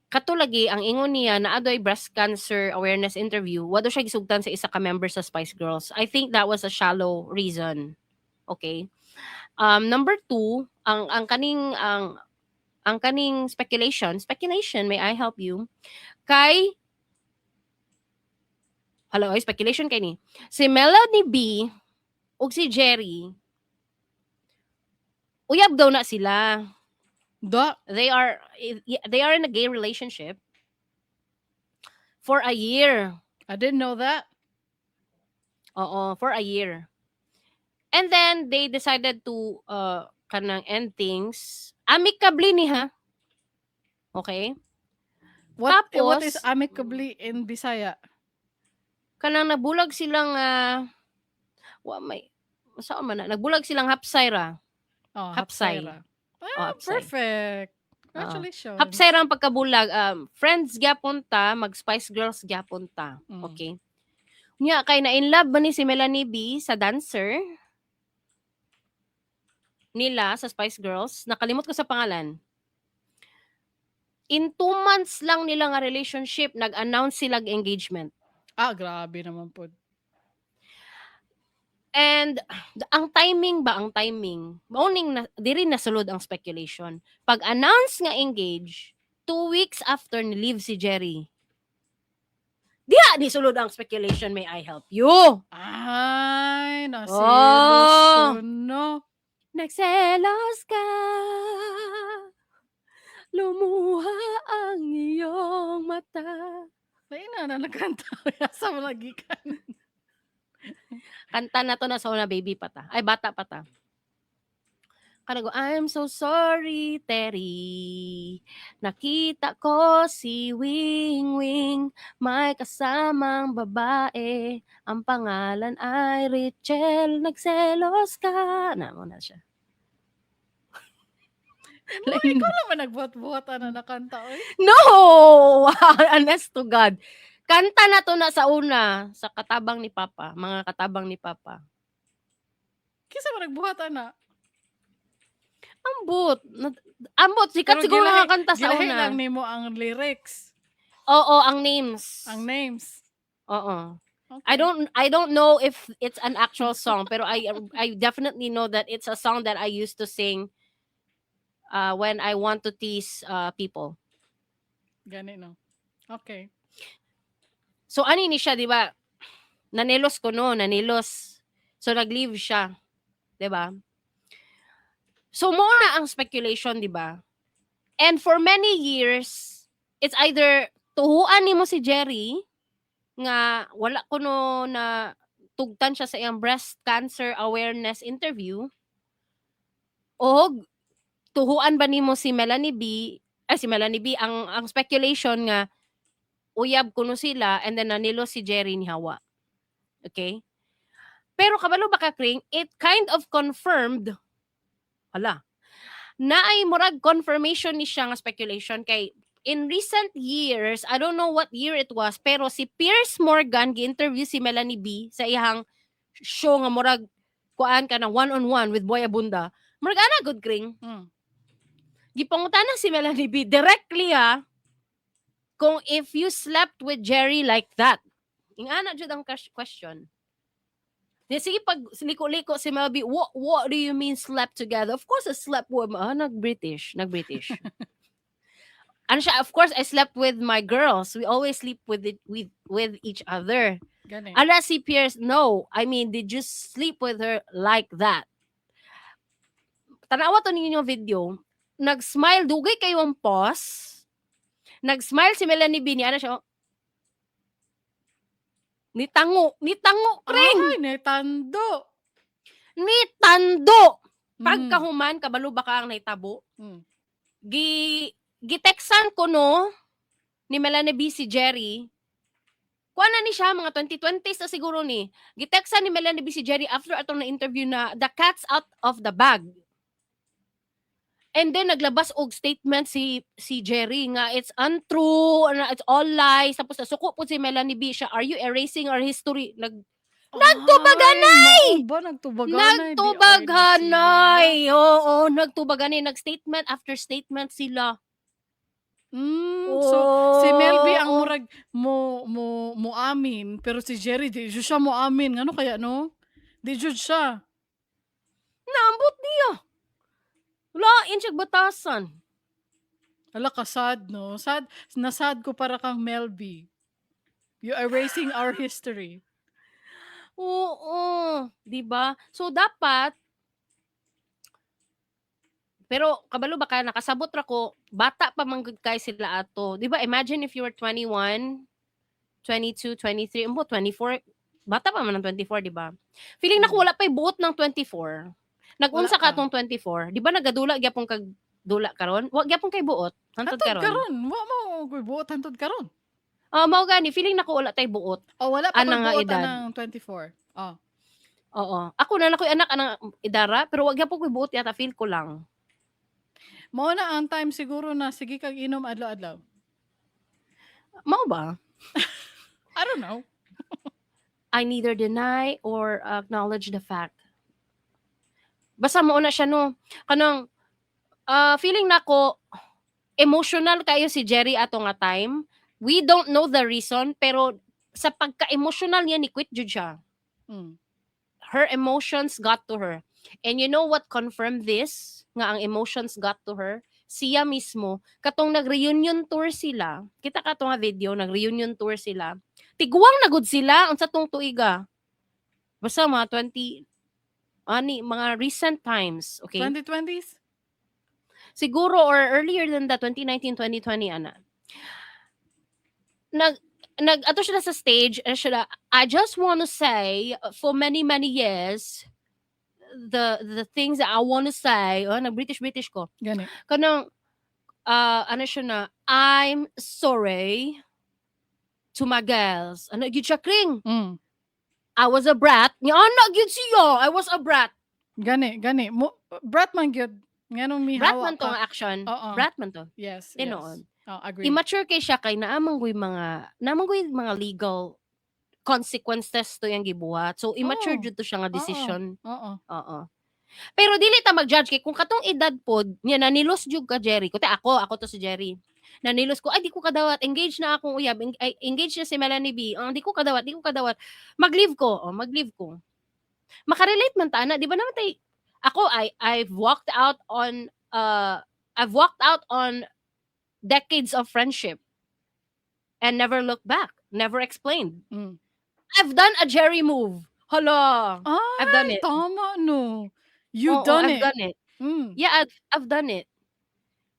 Kato lagi ang ingon niya na adoy breast cancer awareness interview, wa daw siya gisugtan sa isa ka member sa Spice Girls. I think that was a shallow reason. Okay? Number two, ang kaning speculation, speculation, may I help you? Kay Hello, ay, speculation kay ni. Si Melanie B ug si Geri, uyab daw na sila. Da. They are in a gay relationship for a year. I didn't know that. Oo, for a year. And then they decided to kanang end things amicably ni ha. Okay? What is Tapos amicably in Bisaya? Kanang nabulag silang wa may saan man na nagbulag silang hapsay ra. Oh, Hapsay. Hapsay ra. Oh, Ah, hapsay. perfect. Oo. Congratulations. Hapsay ra ang pagkabulag. Friends gyapon ta, mag Spice Girls gyapon ta. Okay. Nya kay na in love ba ni si Melanie B sa dancer nila sa Spice Girls? Nakalimot ko sa pangalan. In 2 months lang nila nga relationship, nag-announce sila engagement. Ah, grabe naman po. And ang timing ba, ang timing, mao ning na, diri nasulod ang speculation. Pag-announce nga engage, 2 weeks after ni leave si Geri. Diha ni sulod ang speculation, may I help you? Ay, nasilos Oh. ko, no. Nagselos ka. Lumuha ang iyong mata. Lain na na nagkanta. Sa mga gikan. Kanta na to na sa una, baby pa ta. Ay, bata pa ta. Kanago, "I'm so sorry, Terry. Nakita ko si Wing Wing. May kasamang babae. Ang pangalan ay Rachel. Nagselos ka." Na, mao na siya. Mo, ikaw naman nagbuhat-buhat ana na kanta, oy. No! Honest to God. Kanta na to na sa una, sa katabang ni Papa, mga katabang ni Papa. Kinsa man nagbuhat ana? Ambot. Ambot, sikat Pero siguro nga kanta sa gilahi una. Lang nimo ang lyrics, Oo, ang names. Ang names. Oo. Okay. I don't know if it's an actual song, pero I definitely know that it's a song that I used to sing when I want to tease people. Gani, no. Okay. So ani ni siya, di ba? Nanelos ko, no, nanelos. So nag-leave siya, di ba? So mao na ang speculation, di ba? And for many years, it's either tuhuan nimo si Geri nga wala kuno na Tugtan siya sa iyang breast cancer awareness interview. Og tuhuan ba nimo si Melanie B? Ay, si Melanie B, ang speculation nga uyab kuno sila and then nanilo si Jerry ni Hawa. Okay? Pero kabalo ba ka, Kring, it kind of confirmed, hala, naay murag confirmation ni siya nga speculation kay in recent years, I don't know what year it was, pero si Piers Morgan gi-interview si Melanie B sa iyang show nga murag kuan ka ng one-on-one with Boy Abunda. Murag ana gud, Kring. Gipangutana si Melanie B directly ha kung if you slept with Jerry like that. Ingana jud ang question. Di sige pag liko-liko si Mel B, What do you mean slept together? Of course I slept with," ah, nag-British, nag-British. Ano siya, "Of course I slept with my girls. We always sleep with each other." Gani. Ala si Piers, "No. I mean, did you sleep with her like that?" Tanawa to ninyo yung video. Nag-smile, dugay kayo ang pause. Nag-smile si Melanie B. Ni ano siya, oh. Ni tango, ni tango, Kring! Ay, nitando. Ni tando! Pagkahuman, kabalo ba ka ang naitabo? Mm. Giteksan ko no ni Melanie B si Jerry. Kuha na ni siya, mga 2020s na siguro ni. Giteksan ni Melanie B si Jerry after atong na-interview na the cat's out of the bag. And then naglabas og statement si Jerry nga it's untrue, na it's all lies. Tapos nasuko po si Melanie B siya, "Are you erasing our history?" Nagtubaganay! Ay, mao ba nagtubaganay? Nagtubaganay. Oo, nagtubaganay. Nag-statement after statement sila. So si Mel B ang murag mo amin, pero si Jerry di jud siya mo amin. Ngano kaya, no? Di jud siya. Naambot niya. Lain siya batasan. Hala ka sad, no? Sad na sad ko para kang Mel B. You are erasing our history. Oo, 'di ba? So dapat, pero kabalo ba ka, nakasabot ra ko, bata pa man gud kay sila ato. 'Di ba? Imagine if you were 21, 22, 23, umbo 24. Bata pa man ang 24, 'di ba? Feeling nako wala pa'y buot ng 24. Nag-unsa Wala ka pa. atong 24? 'Di ba nagadula gyapon kag dula karon? Wa gyapon kay buot hantod Hantod karon. Karon, wa mo ko'y buot hantod karon. Ah, mao gani feeling nako wala tay buot. Oh, wala pa Ana ko'y nga buot edad. anang 24. Oh. Oo. Ako na ko'y anak anang idara, pero wa gyapon ko'y buot yata, feel ko lang. Mao na ang time siguro na sige kag inom adlaw-adlaw. Mao ba? I don't know. I neither deny or acknowledge the fact. Basta mao na siya, no. Kanang feeling nako emotional kayo si Jerry ato nga time. We don't know the reason, pero sa pagka-emotional niya ni quit jud siya. Her emotions got to her. And you know what confirmed this? Nga ang emotions got to her? Siya mismo, katong nag-reunion tour sila, kita ka to nga video, nag-reunion tour sila. Tiguang na gud sila unsa tong tuiga. Basta mga 20 ani mga recent times, okay? 2020s? Siguro or earlier than that, 2019, 2020 ana. Nag ato siya sa stage, ano siya, "I just want to say for many many years the things that I want to say," oh, nag British British ko. Gani. Kanang ano siya na, "I'm sorry to my girls." Ano gyud siya, Kring? "I was a brat." Nga ana gyud siya, "I was a brat." Gani, gani. Mo, brat man gyud. Nganong Brat mihawa man to ka. Nga action. Oo. Brat man to. Yes. Tinuod. Oh, agree. Immature kay siya kay naa man goy mga legal consequences to yang gibuhat. So immature jud to siya nga decision. Oo. Pero dili ta mag-judge kay kung katong edad pod niya nanilos jud ka Jerry. Kuti ako, ako to si Jerry. Nanilos ko, "Ay, di ko kadawat, engaged na akong uyab, ay, engaged na si Melanie B. Oh, di ko kadawat, di ko kadawat. Mag-leave ko, oh, mag-leave ko." Makarelate man ta na, di ba naman tay ako I I've walked out on decades of friendship and never looked back, never explained. I've done a Jerry move. Hala. Ay, I've done it. Tama no. You Oo, done I've it. Done it. Yeah, I've done it.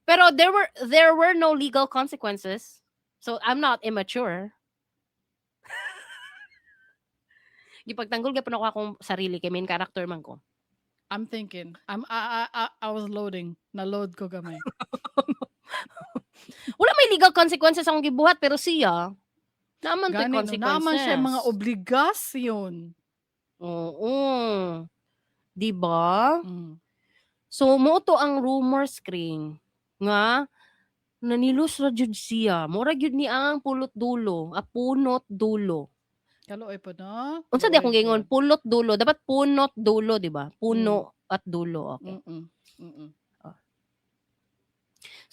Pero there were no legal consequences. So I'm not immature. Gipagtanggol gyapon ako akong sarili kay main character man ko. I'm thinking. I was loading. Na-load ko gamay. Wala may legal consequences akong gibuhat, pero siya, naa man to'y Gani no, consequences. naa man siya mga obligasyon. Oo. 'Di ba? Mm. So mao to ang rumors, Kring, nga nanilos ra jud siya. Mura gyud ni ang pulot dulo, ah, punot dulo. Kaluoy pod, no? Unsa di akong Kaluoy giingon? pod. Pulot dulo, dapat punot dulo, di ba? Puno at dulo, okay.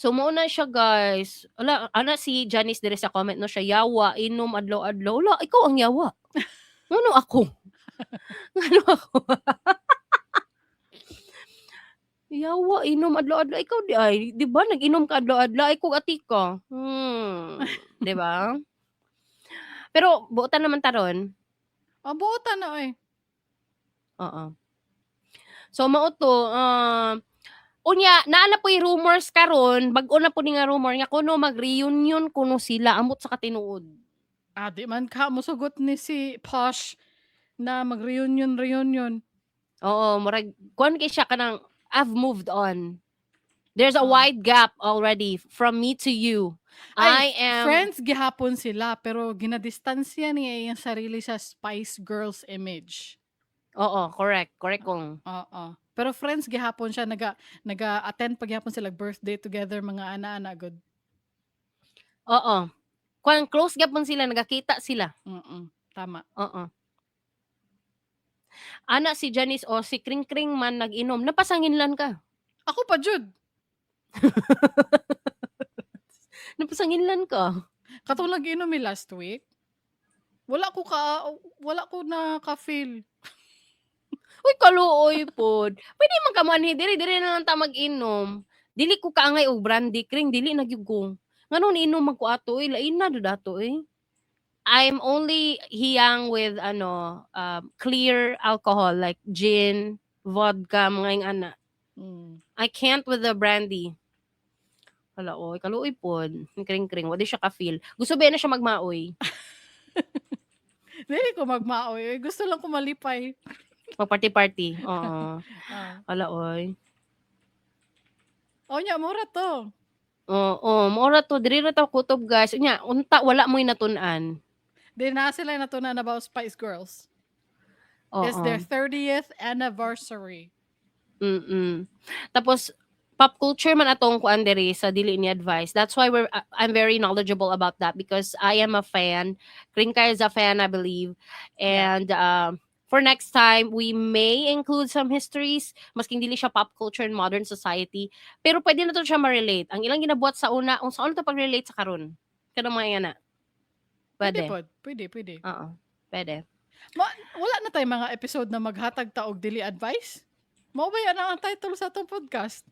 So mao na siya, guys. Wala ana si Janice diri sa comment, no, siya, "Yawa inom adlaw-adlaw." Wala, ikaw ang yawa. Ngano ako? Ngano ako? Yawa inom adlaw-adlaw, ikaw di ay, 'di ba nag-inom ka adlaw-adlaw, ay kog atika. 'Di ba? Pero buotan naman ta ron. Ah, buotan na oy. Oo. So mao to, unya naa na po'y rumors karon, bag-o na po ni nga rumor nga kuno mag-reunion kuno sila, amot sa katinuod. Ah, di man ka mosugot ni si Posh na mag-reunion reunion. Oo, murag kuan kay siya, kanang "I've moved on. There's a wide gap already from me to you. Ay, I am" friends gihapon sila pero ginadistansya niya iyang sarili sa Spice Girls image. Oo, correct, correct kong. Oo. Pero friends gihapon siya, naga-attend pa gihapon sila birthday together, mga ana-ana gud. Oo. Kuan, close gyapon sila, nagakita sila. Tama. Oo. Ana si Janice o si Kring Kring man nag-inom, napasanginlan ka. Ako pa jud. Napasanginlan ka. Katong nag-inom mi last week. Wala ko na ka-feel. Uy, kaluoy pod. Pwede man ka moanhi diri, diri na lang ta mag-inom. Dili ko kaangay og brandy, Kring, dili na gyud ko. Nganong niinom man ko ato oy, lain na jud ato eh. I'm only hiyang with ano, clear alcohol like gin, vodka, mga ing-ana. I can't with the brandy. Hala oy, kaluoy pod. Kring Kring, wa di siya ka-feel. Gusto ba na siya magmaoy? Dili ko magmaoy, eh, gusto lang ko malipay. Mag-party-party, oo. Hala oy. O nya mura to. Oo, mao ra to, diri ra ta kutob, guys. Unya unta wala mo'y natun-an. Di na sila natun-an about Spice Girls. It's their 30th anniversary. Tapos pop culture man atong kuan diri sa Dili Ni Advice. That's why we're I'm very knowledgeable about that because I am a fan. Kringka is a fan, I believe. And for next time, we may include some histories, masking dili siya pop culture and modern society, pero pwede na to siya ma-relate. Ang ilang ginabuhat sa una, unsaon to pag-relate sa karon. Kanang mga ingana. Pwede Pwede. pod. Pwede, pwede. Oo. Pwede. Wala na tay mga episode na maghatag ta og dili advice? Mao ba yan ang title sa atong podcast?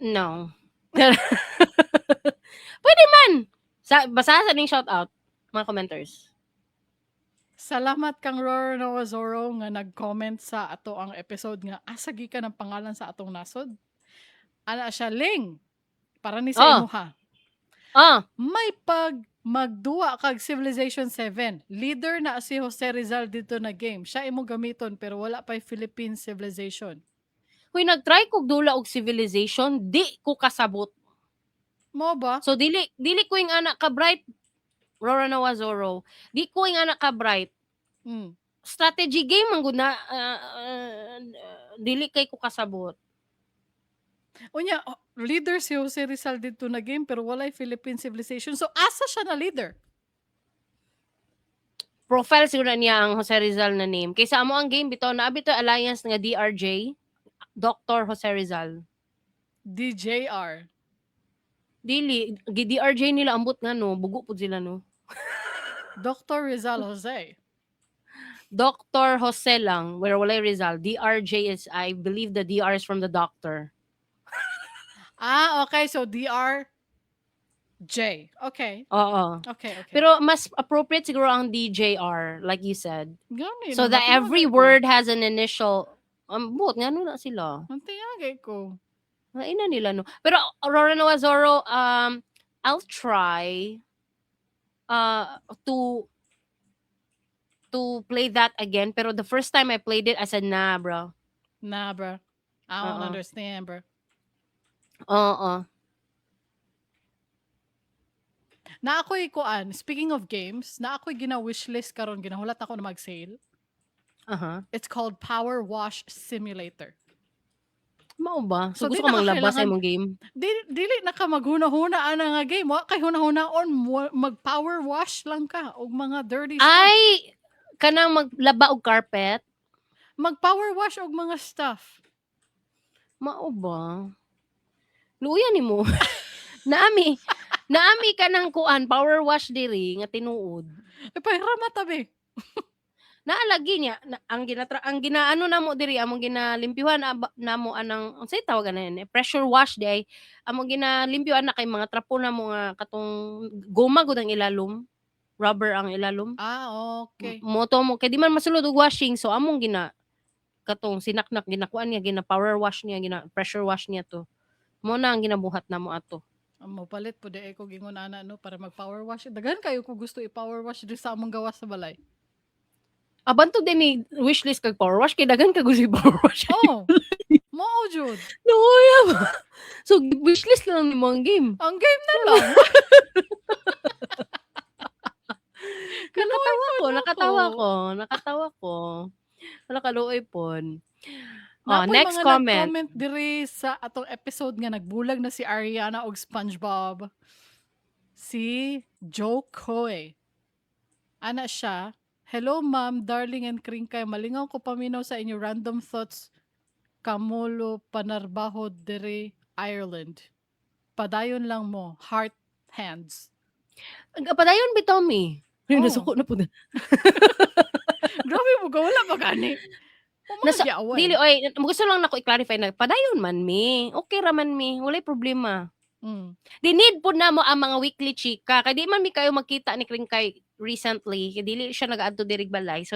No. Pwede man. Sa basta sa ning shout out mga commenters. Salamat kang Roro Noah Zorro nga nag-comment sa ato ang episode nga asa gikan ang pangalan sa atong nasod. Ana siya, Ling. Para ni sa imuha. May pag magduwa kag Civilization 7. Leader na si Jose Rizal dito na game. Siya imo gamiton pero wala pa'y Philippine Civilization. Huy, nag-try kog dula og Civilization, di ko kasabot. Mo ba? So dili ko yung anak ka bright, Rora Noah Zorro. Di ko yung anak ka bright. Strategy game man gud na, dili kay ko kasabot. Unya, oh, leader si Jose Rizal dito na game pero walay Philippine Civilization. So asa siya na leader? Profile siguro niya ang Jose Rizal na name. Kaysa amo ang game bitaw na bitaw alliance nga DRJ, Dr. Jose Rizal. DJR. Dili gi DRJ nila, ambot nga no, bugo pud sila, no. Dr. Rizal Jose. Dr. Jose lang, where walay Rizal. DRJ is, I believe the DR is from the doctor. Ah, okay. So DRJ. Okay. Oo. Okay. Pero mas appropriate siguro ang DJR, like you said. Gani, So no, that every natingagay ko. Word has an initial. Ambot, nga na sila. Natingagay ko. Lain na nila, no. Pero Aurora Noah Zorro, I'll try to to play that again, pero the first time I played it, I said, "Nah, bro." Nah, bro. I don't Oo. Understand, bro. Oo. Na ako'y kuan, speaking of games, na ako'y gina-wishlist karon, ginahulat ako na mag-sale. It's called Power Wash Simulator. Mao ba? So, So, di gusto ka na ka manglaba sa kailangan imong game? Di dili na ka maghuna-huna ana nga game, wa kay huna-hunaon mo, mag-power wash lang ka og mga dirty stuff. Ay, kanang maglaba og carpet? Mag-power wash og mga stuff. Mao ba? Luya nimo. Naami kanang kuan, power wash diri nga tinuod. Eh, pahirama ta be. Naa lagi niya na, ang ginaano namo diri, among ginalimpyuhan namo anang unsay tawag ana ni, pressure wash diay among ginalimpyuhan na kay mga trapo namo nga katong goma gud ang ilalom, rubber ang ilalom. Ah, okay. Moto mo kay di man masulod og washing, so among gina katong sinaknak, ginakuan niya, gina power wash niya, gina pressure wash niya to. Mo na ang ginabuhat namo ato. Ang mopalit po di ko gingon ana, no, para mag-power wash. Daghan kayo ko gusto i-power wash diri sa among gawas sa balay. Abanto din ni wishlist kag power wash kay daghan ka gusto power wash. Oh. Mao jud. Luya ba? So wishlist lang nimo ang game. Ang game na lang. Nakatawa ko, Kaluoy nakatawa ako. Ko, nakatawa ko. Wala, kaluoy pon. Oh, Napoy next mga comment. Nag-comment diri sa atong episode nga nagbulag na si Ariana og SpongeBob. Si Joe Coy. Ana siya, "Hello ma'am, darling and Kringkay. Malingaw ko paminaw sa inyo random thoughts kamulo panarbaho diri Ireland. Padayon lang mo. Heart hands." Padayon bitaw mi. Ay, Oh. nasuko na po na. Grabe mo ka, wala pa gani. O mga giaway. Dili oy, gusto lang nako i-clarify na padayon man mi. Okay ra man mi, walay problema. Di need po namo ang mga weekly chika kay di man mi kayo magkita ni Kringkay recently kay dili siya nagaadto diri balay. So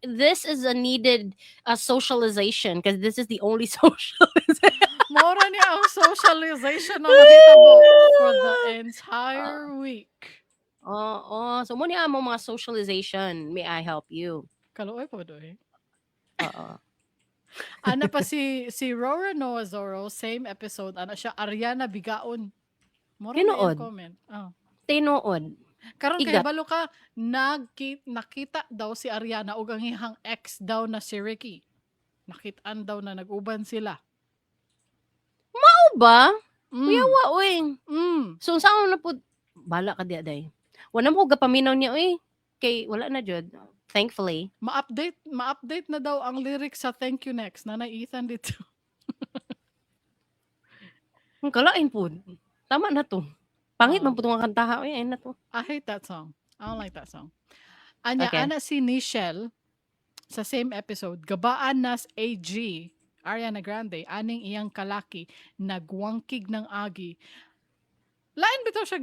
this is a needed socialization because this is the only socialization. Mora niya ang socialization na mahitabo for the entire week. Oo, so mo ni among mga socialization. May I help you? Kaluoy po doy. Oo. Ana pa si Rora Noah Zorro, same episode, ana siya, "Ariana bigaon." Mora na Tinuod. yung comment. Oh. Tinuod. Karon kay Igat. balo ka nakita daw si Ariana ug ang iyang ex daw na si Ricky. Nakitaan daw na nag-uban sila. Mao ba? Mm. Kuyawa oy. So unsaon na pud bala ka diya day. Wala mo ko gapaminaw niya oy. Kay wala na jud. Thankfully. Ma-update na daw ang lyrics sa "Thank You Next." Nanay Ethan dito. Ang kalain pud. Tama na to. Pangit Oo. man pud nga kantaha oy, ay na to. I hate that song. I don't like that song. Anya, Okay. ana si Nichelle sa same episode, "Gabaan nas AG, Ariana Grande, aning iyang kalaki, nagwangkig ng agi." Lain bitaw siya,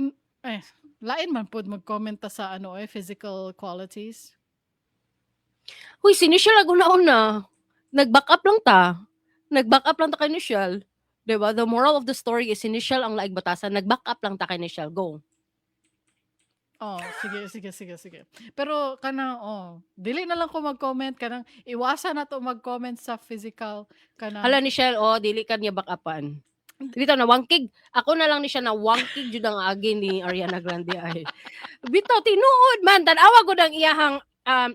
eh, lain man pod mag-comment ta sa ano eh, physical qualities. Huy, si Nichelle ang una-una. Nag-back up lang ta. Nag-back up lang ta kay Nichelle. Diba? The moral of the story is si Nichelle ang laig batasan. Nag-back up lang ta kay Nichelle. Go. Oh, sige, sige, sige, sige. Pero kana, oh, dili na lang ko mag-comment kanang iwasan na to mag-comment sa physical kanang Hala Nichelle, oh, dili ka niya back upan. Bitaw na wangkig. Ako na lang ni siya na wangkig jud ang agi ni Ariana Grande ay. Bitaw tinuod man, tan-awa gud ang iyahang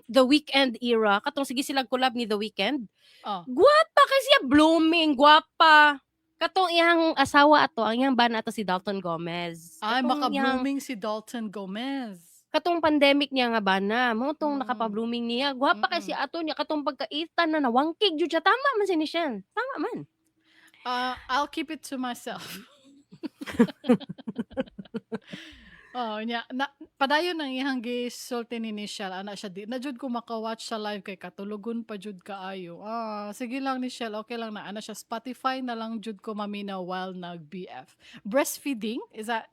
The Weeknd era, katong sige silang collab ni The Weeknd. Oh. Gwapa kay siya, blooming, gwapa. Katong iyang asawa ato, ang iyang bana ato si Dalton Gomez. Ay, Katong iyang maka-blooming si Dalton Gomez. Katong pandemic niya nga bana, mo tong nakapa-blooming niya. Gwapa kay siya ato niya katong pagkaitan na nawangkig jud siya. Tama man si Nichelle. Tama man. I'll keep it to myself. Oh, nya na padayon ang iyang gisulti ni Nichelle, ana siya, "Di na jud ko maka-watch sa live kay katulogon pa jud kaayo." Ah, sige lang Nichelle, okay lang na. Ana siya, "Spotify na lang jud ko maminaw while nag-BF." Breastfeeding? Is that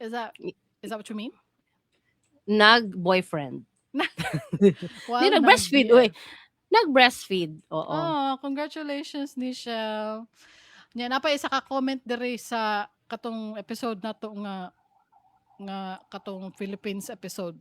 what you mean? Nag-boyfriend. While Di nag-breastfeed, uy. nag-BF. Nag-breastfeed, oo. Oh, congratulations Nichelle. Nya napa isa ka comment diri sa katong episode nato nga katong Philippines episode.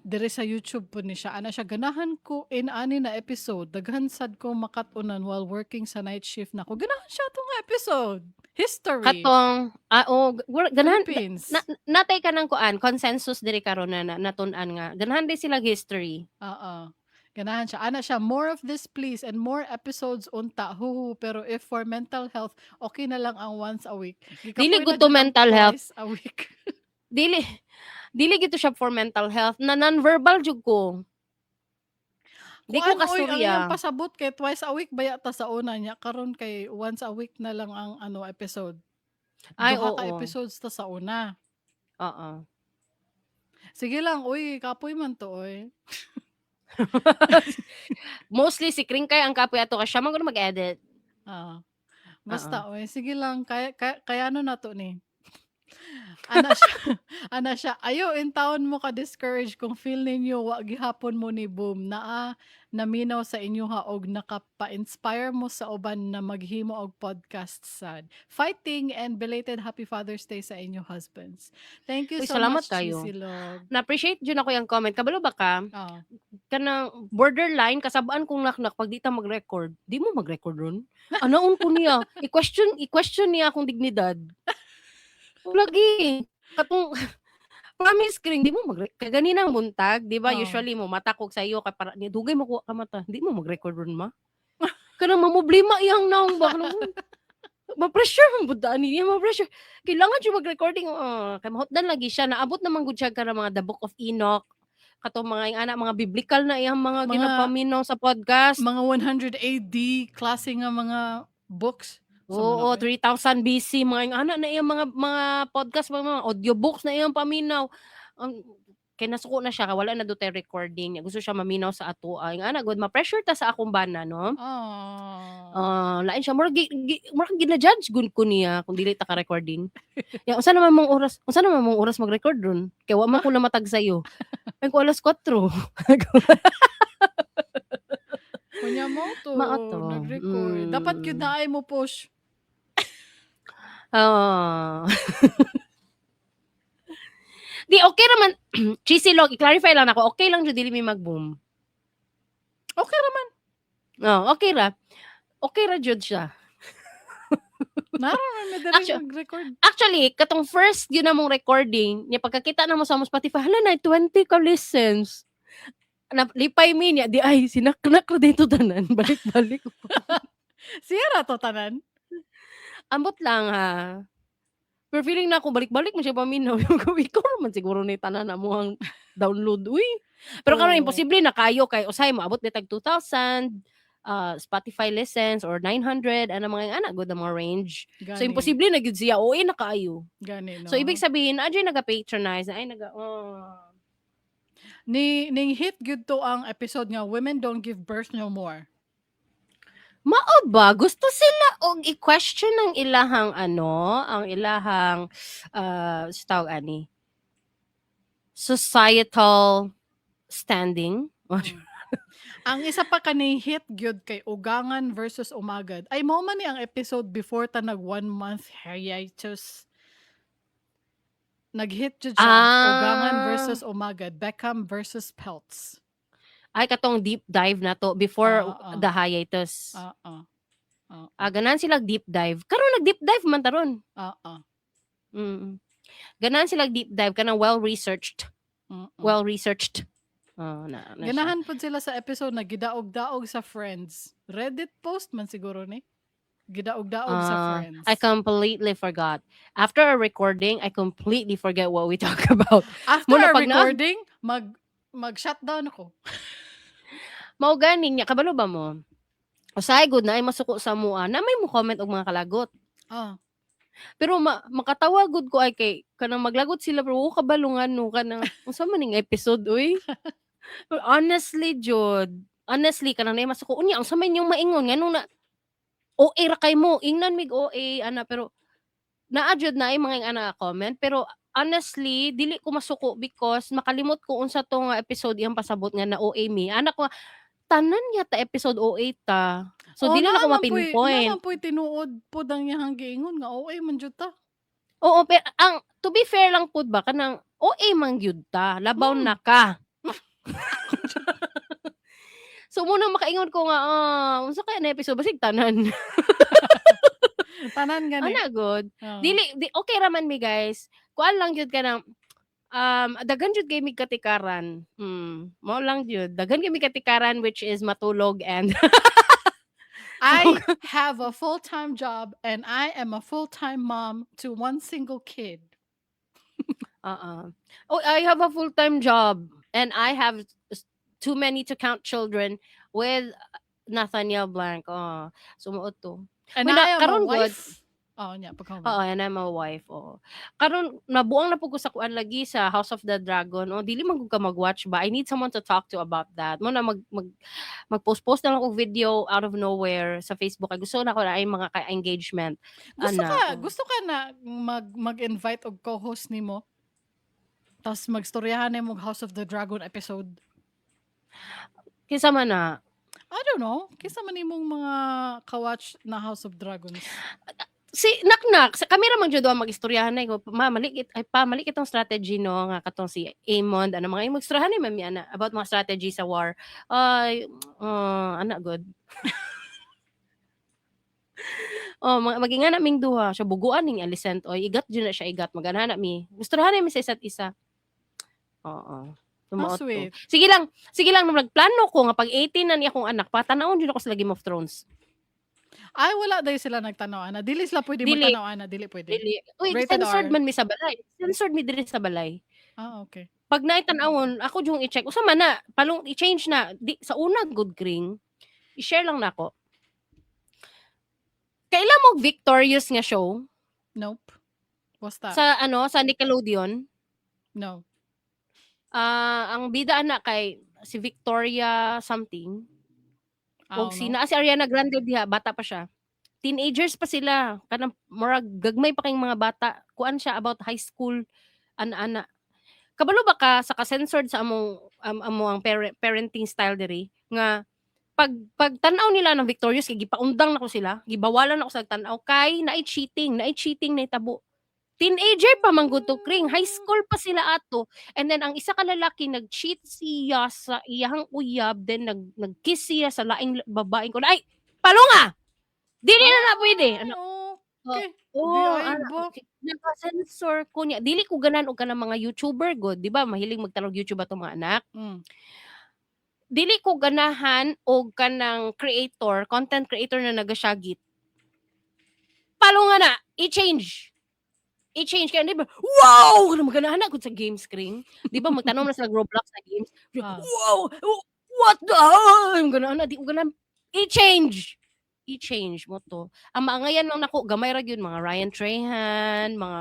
Diri sa YouTube po ni siya. Ana siya, "Ganahan ko in-ani na episode. Daghan sad ko makat-unan while working sa night shift nako." Ganahan siya atong episode. History. Katong oh, ganahan Philippines. Na natay kanang kuan, consensus diri karon na natun-an nga ganahan din sila history. Oo. Ganahan siya. Ana siya, "More of this please and more episodes unta. Huhu. Pero if for mental health, okay na lang ang once a week." Dili Gikapoy na gud to jud ang mental health. twice a week. Dili dili gid to siya for mental health na non-verbal jud ko. Di ko Kuan oy, ang kasturya. iyang pasabot kay twice a week baya ta sa una niya, karon kay once a week na lang ang ano episode. Ay, Duha ka oo. episodes ta sa una. Oo. Sige lang, uy, kapoy man to, oy. Mostly si Kringkay ang kapoy ato kay siya man gud mag-edit. Ah. Basta oy, sige lang, kaya kaya kayano na to ni. Ana siya, ana siya, "Ayo intawon mo ka-discourage kung feel ninyo wa gihapon mo ni boom, naa naminaw sa inyoha og nakapa-inspire mo sa uban na maghimo og podcast sad. Fighting and belated happy Father's Day sa inyo husbands." Thank you Uy, so salamat much, kayo. Cheesy Log. Na-appreciate jud ako yung comment. Kabalo ba ka? Ah. Kanang borderline kasabaan kong naknak pag di ta mag-record. Di mo mag-record ron? Anaon ko niya. I-question niya akong dignidad. Lagi. Katong promise kring di mo mag kaganinang buntag, di ba? Oo. Usually mo mata kog sa iyo kay para ni dugay mo kuha ka mata. Di mo mag-record ron, ma. Kanang mamroblema iyang naong ba kanang ma-pressure man pud ani niya, ma-pressure. Kailangan siya mag-recording, kay mahutdan lagi siya. Naabot naman gud siya kanang mga The Book of Enoch, katong mga ingana, mga biblical na iyang mga ginapaminaw sa podcast. Mga 100 AD klase nga mga books. Sa Oo, mga 3000 BC, mga ingana na iyang mga podcast, mga audiobooks na iyang paminaw. Ang kay nasuko na siya, kay wala na do tay recording niya. Gusto siya maminaw sa ato. Ay, ingana gud, ma-pressure ta sa akong bana, no? Ah. Ah, lain siya, murag murag gina-judge gud ko niya kung dili ta ka recording. Ya, unsa naman mong oras? Unsa naman mong oras mag-record ron? Kay wa man ko namatag sa iyo. Ay ko alas 4. Kunya mo to, Mao to. nag-record. Dapat gyud na ay mo push. Oo. Di okay raman, Cheesy Log, i-clarify lang ako, okay lang jud dili mi mag-boom. Okay raman. Oh, okay ra. Okay ra jud siya. Nara man mi diri mag-record. Actually, katong first yun na mong recording, niya pagkakita na mo sa among Spotify, hala na 20 ka listens. Na, lipay mi niya, di ay, sinaknak ra dito tanan, balik-balik. Siya ra to tanan. Ambot lang ha. Pero feeling na ako, balik-balik mo siya paminaw. Ikaw man siguro ni tanan na mo ang download. Uy. Pero karon Oo. imposible na kayo kay usahay moabot ni tag 2,000 Spotify listens or 900 ana mga ana good na mga range. So Gani. imposible na gyud siya OA na kaayo. Gani, no? So ibig sabihin adyo'y naga-patronize na ay naga, oh. Ni ning hit gyud to ang episode nga "Women Don't Give Birth No More." Mao ba gusto sila og i-question ang ilahang ano, ang ilahang sa tawag ani, societal standing? Ang isa pa kani hit gyud kay Ugangan versus Umagad. Ay, mao man ni ang episode before ta nag one month hiatus. Nag-hit jud siya, Ugangan versus Umagad, Beckham versus Peltz. Ay, katong deep dive na to before Oo. the hiatus. Oo. Oo. Ah, ganahan sila deep dive. Karon nag deep dive man taron. Oo. Ganahan sila deep dive kanang well researched. Well researched. Oh, na, na siya. Ganahan pud sila sa episode na gidaog-daog sa Friends. Reddit post man siguro ni. Gidaog-daog sa Ah, Friends. I completely forgot. After a recording, I completely forget what we talk about. After Muna a pag recording, mag shutdown ako. Mao gani niya, kabalo ba mo? Usahay gud na ay masuko sa mua na may mo comment og mga kalagot. Pero makatawa gud ko ay kay kanang maglagot sila pero wa kabalo ngano kanang unsa man ning episode uy. Honestly jud, honestly kanang naay masuko unya unsa man inyong maingon nganong na OA ra kay mo, ingnan mig OA ana, pero naa jud na ay mga ana comment, pero honestly dili ko masuko because makalimot ko unsa to nga episode iyang pasabot nga na OA mi. Anak ko tanan yata episode OA ta. So Oh, dili na ko naa man puy- ma-pinpoint. naa man puy tinuod pod ang iyang giingon nga OA man jud ta. Oo, pero ang to be fair lang pud ba kanang OA man gyud ta, labaw na ka. So mao na makaingon ko nga, ah, unsa kaya na episode, basig tanan. Tanan gani. Ana gud. Oo. Dili di okay ra man mi, guys. Kuan lang gyud kanang daghan jud kay mig katikaran. Mao lang jud. Daghan kay mig katikaran, which is matulog and I have a full-time job and I am a full-time mom to one single kid. Oo. Oh, I have a full-time job and I have too many to count children with Nathaniel Blanc. Oh, sumuot to. And Uy, na I am a karon gud wife. Oh, nya pagkahuman. Oo, and I'm a wife, oo. Karon nabuang na pud ko sa kuan lagi, sa House of the Dragon. Oh, dili man gud ka mag-watch ba? I need someone to talk to about that. Mao na mag mag mag-post-post na lang og video out of nowhere sa Facebook kay gusto na ko na ay mga ka-engagement. Gusto Ana, ka oh. gusto ka na mag-invite og co-host nimo? Tas magstoryahan nimo og House of the Dragon episode. Kinsa man na? I don't know. Kinsa man nimong mga ka-watch na House of Dragons? Si Naknak, sa kami ra man jud ang mag-istoryahan ay ko, ma mali ay pa mali kitong strategy, no, nga katong si Aemond ano mga mag-istoryahan ni mami ana about mga strategy sa war. Ay, ana gud. Oh, mga magingana ming duha, siya buguan ning Alicent oy, igat jud na siya igat, maganahan na mi. Istoryahan mi sa isa't isa. Oo. How Tumuot to. sweet. Sige lang nagplano ko nga pag 18 na ni akong anak, patanawon jud ako sa Game of Thrones. Ay, wala dahil sila nagtanaw ana. Dili sila pwede Dili. magtanaw ana, dili pwede. Dili. Uy, Rated censored R. man mi sa balay. Censored mi diri sa balay. Ah, okay. Pag naay tan-awon, ako jung i-check. Usa man na, palong i-change na. Di, sa una good kring, i-share lang nako. Kaila mo Victorious nga show? Nope. What's that? Sa ano, sa Nickelodeon? No. Ah, ang bida ana kay si Victoria something. I Og don't si know. naa si Ariana Grande diha, bata pa siya. Teenagers pa sila, kanang murag gagmay pa kayong mga bata. Kuan siya, about high school ana-ana. Kabalo ba ka sa ka-censored sa among amo ang parenting style diri nga pag tan-aw nila ng Victorious kay gipaundang nako sila, gibawalan ako sa tan-aw kay naay cheating na itabo. Teenager pa man gud to, Kring, high school pa sila ato. And then ang isa ka lalaki, nag-cheat siya sa iyang uyab, then nag-kiss siya sa laing babaeng ko. Ay, palunga! Dili na na pwede. Ano? Okay. Oh, Di ay ana, ba? Okay. Naka-sensor ko niya. Dili ko ganan og kanang mga YouTuber god, di ba? Mahilig magtanong YouTube atong mga anak. Dili ko ganahan og kanang creator, content creator na nagasyagit. Palunga na, i-change. I-change kaya di ba? Wow! Ano maganahan ako sa game screen. Di ba magtanong na sila Roblox na games? Ah. Wow! What the hell? Ganahan na, di ko ganahan. I-change. I-change mo to. Ang maangayan lang nako, gamay ra gyud mga Ryan Trahan, mga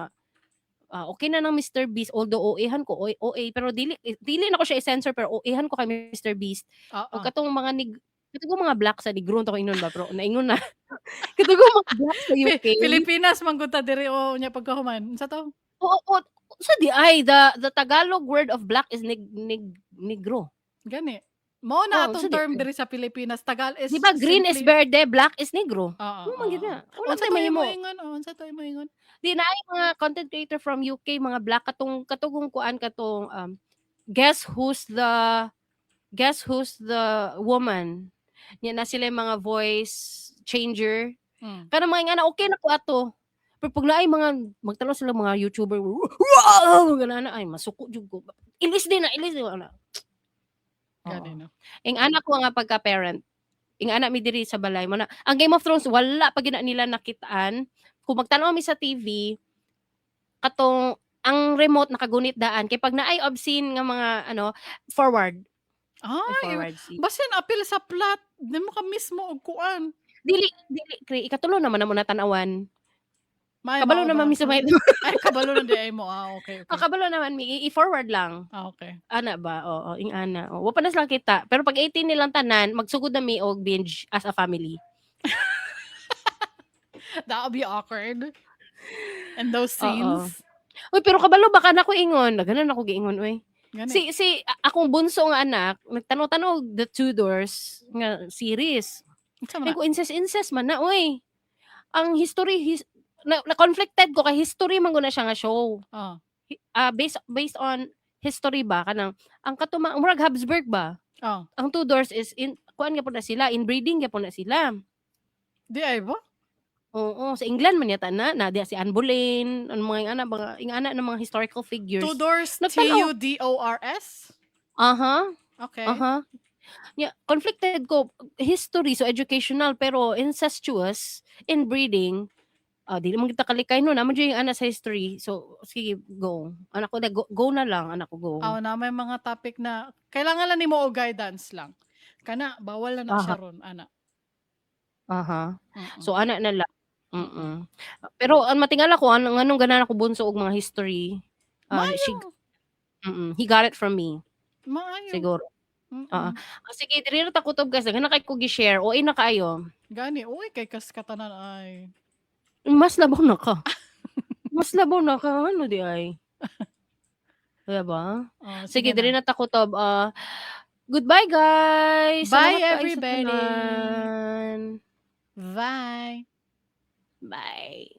okay na ng Mr. Beast, although OA-han ko, OA, OA pero dili dili na ko siya i-censor, pero OA-han ko kay Mr. Beast. Oo. O katong mga nig katong mga black sa negro to ko ingnon ba, pero naingon na. Katong mga black sa UK. Pilipinas man gud ta diri o nya pagkahuman. Unsa to? Oo, oo, sa di ay the Tagalog word of black is nig, nig negro. Gani. Mao na Oh, atong sa di term ay. diri sa Pilipinas. Tagal is Di ba green is simply verde, black is negro? Oo, Mao man gyud oo. na. Wala Unsa tay to mahimo. imo ingon? Oh, unsa to imo ingon? Di na ay mga content creator from UK, mga black katong katugong kuan katong guess who's the woman. Nya na sila yung mga voice changer. Kanang mga ingana okay na ko ato. Pero pag naay mga magtalo sila mga YouTuber, wow, gana na ay masuko jud ko. Ilis din na, ilis din na. Oo. Gani no. Ing anak ko nga pagka-parent, ing anak mi diri sa balay mo na. Ang Game of Thrones wala pa gina nila nakitaan. Kung magtan-aw mi sa TV, katong ang remote nakagunit daan kay pag naay obscene nga mga ano, forward. Ay, Ay, forward si. Basin apil sa plot, di mo ka mismo og kuan. Dili dili kay ikatulo naman na mo na tan-awan. May Kabalo mao naman ba? mi sa may Ay, kabalo na di ay mo. Ah, okay, Ah, okay. kabalo naman mi, i-forward lang. Ah, okay. Ana ba? Oo, ing ana. Oh, wa pa na sila kita. Pero pag 18 nilang tanan, magsugod na mi og binge as a family. That'll be awkward. And those Oo. scenes. Uy, pero kabalo ba ka na ko ingon? Naganan ako giingon, uy. Gani. Si akong bunso nga anak, nagtanaw-tanaw The Tudors nga series. Unsa man Ay na? ko, incest incest man na, uy. Ang history his, na conflicted ko kay history man gud na siya nga show. Ah. Based on history ba, kanang ang katuma murag Habsburg ba. Ang Tudors is in kuan gyapon na sila, inbreeding gyapon na sila. Di ay ba? Oo, sa England man yata na diya si Anne Boleyn, ang mga ingana mga ingana ng mga historical figures. Tudors, Nagtan-aw Tudors? Aha. Yeah, conflicted ko, history, so educational, pero incestuous, inbreeding. Ah, dili man kita kalikay no, naa man jud yung ana sa history. So sige, go. Anak ko na go, go na lang, anak ko, go. Aw, na may mga topic na kailangan lang nimo og guidance lang. Kana bawal na na siya ron ana. So ana na lang. Pero ang matingala ko ano nganong ganahan ako bunso og mga history. She Maayo. He got it from me. Maayo. Siguro. Oo. Ah, sige, diri ra ta kutob, guys. Daghan na kay ko gi-share. OA na kaayo. Gani, uy kay kas katanan ay. Mas labaw na ka. Mas labaw na ka, ano di ay? Di ba? Oh, sige, sige diri na. na ta kutob. Ah, goodbye, guys. Bye, Salamat kaayo sa everybody. tanan. Bye. Bye.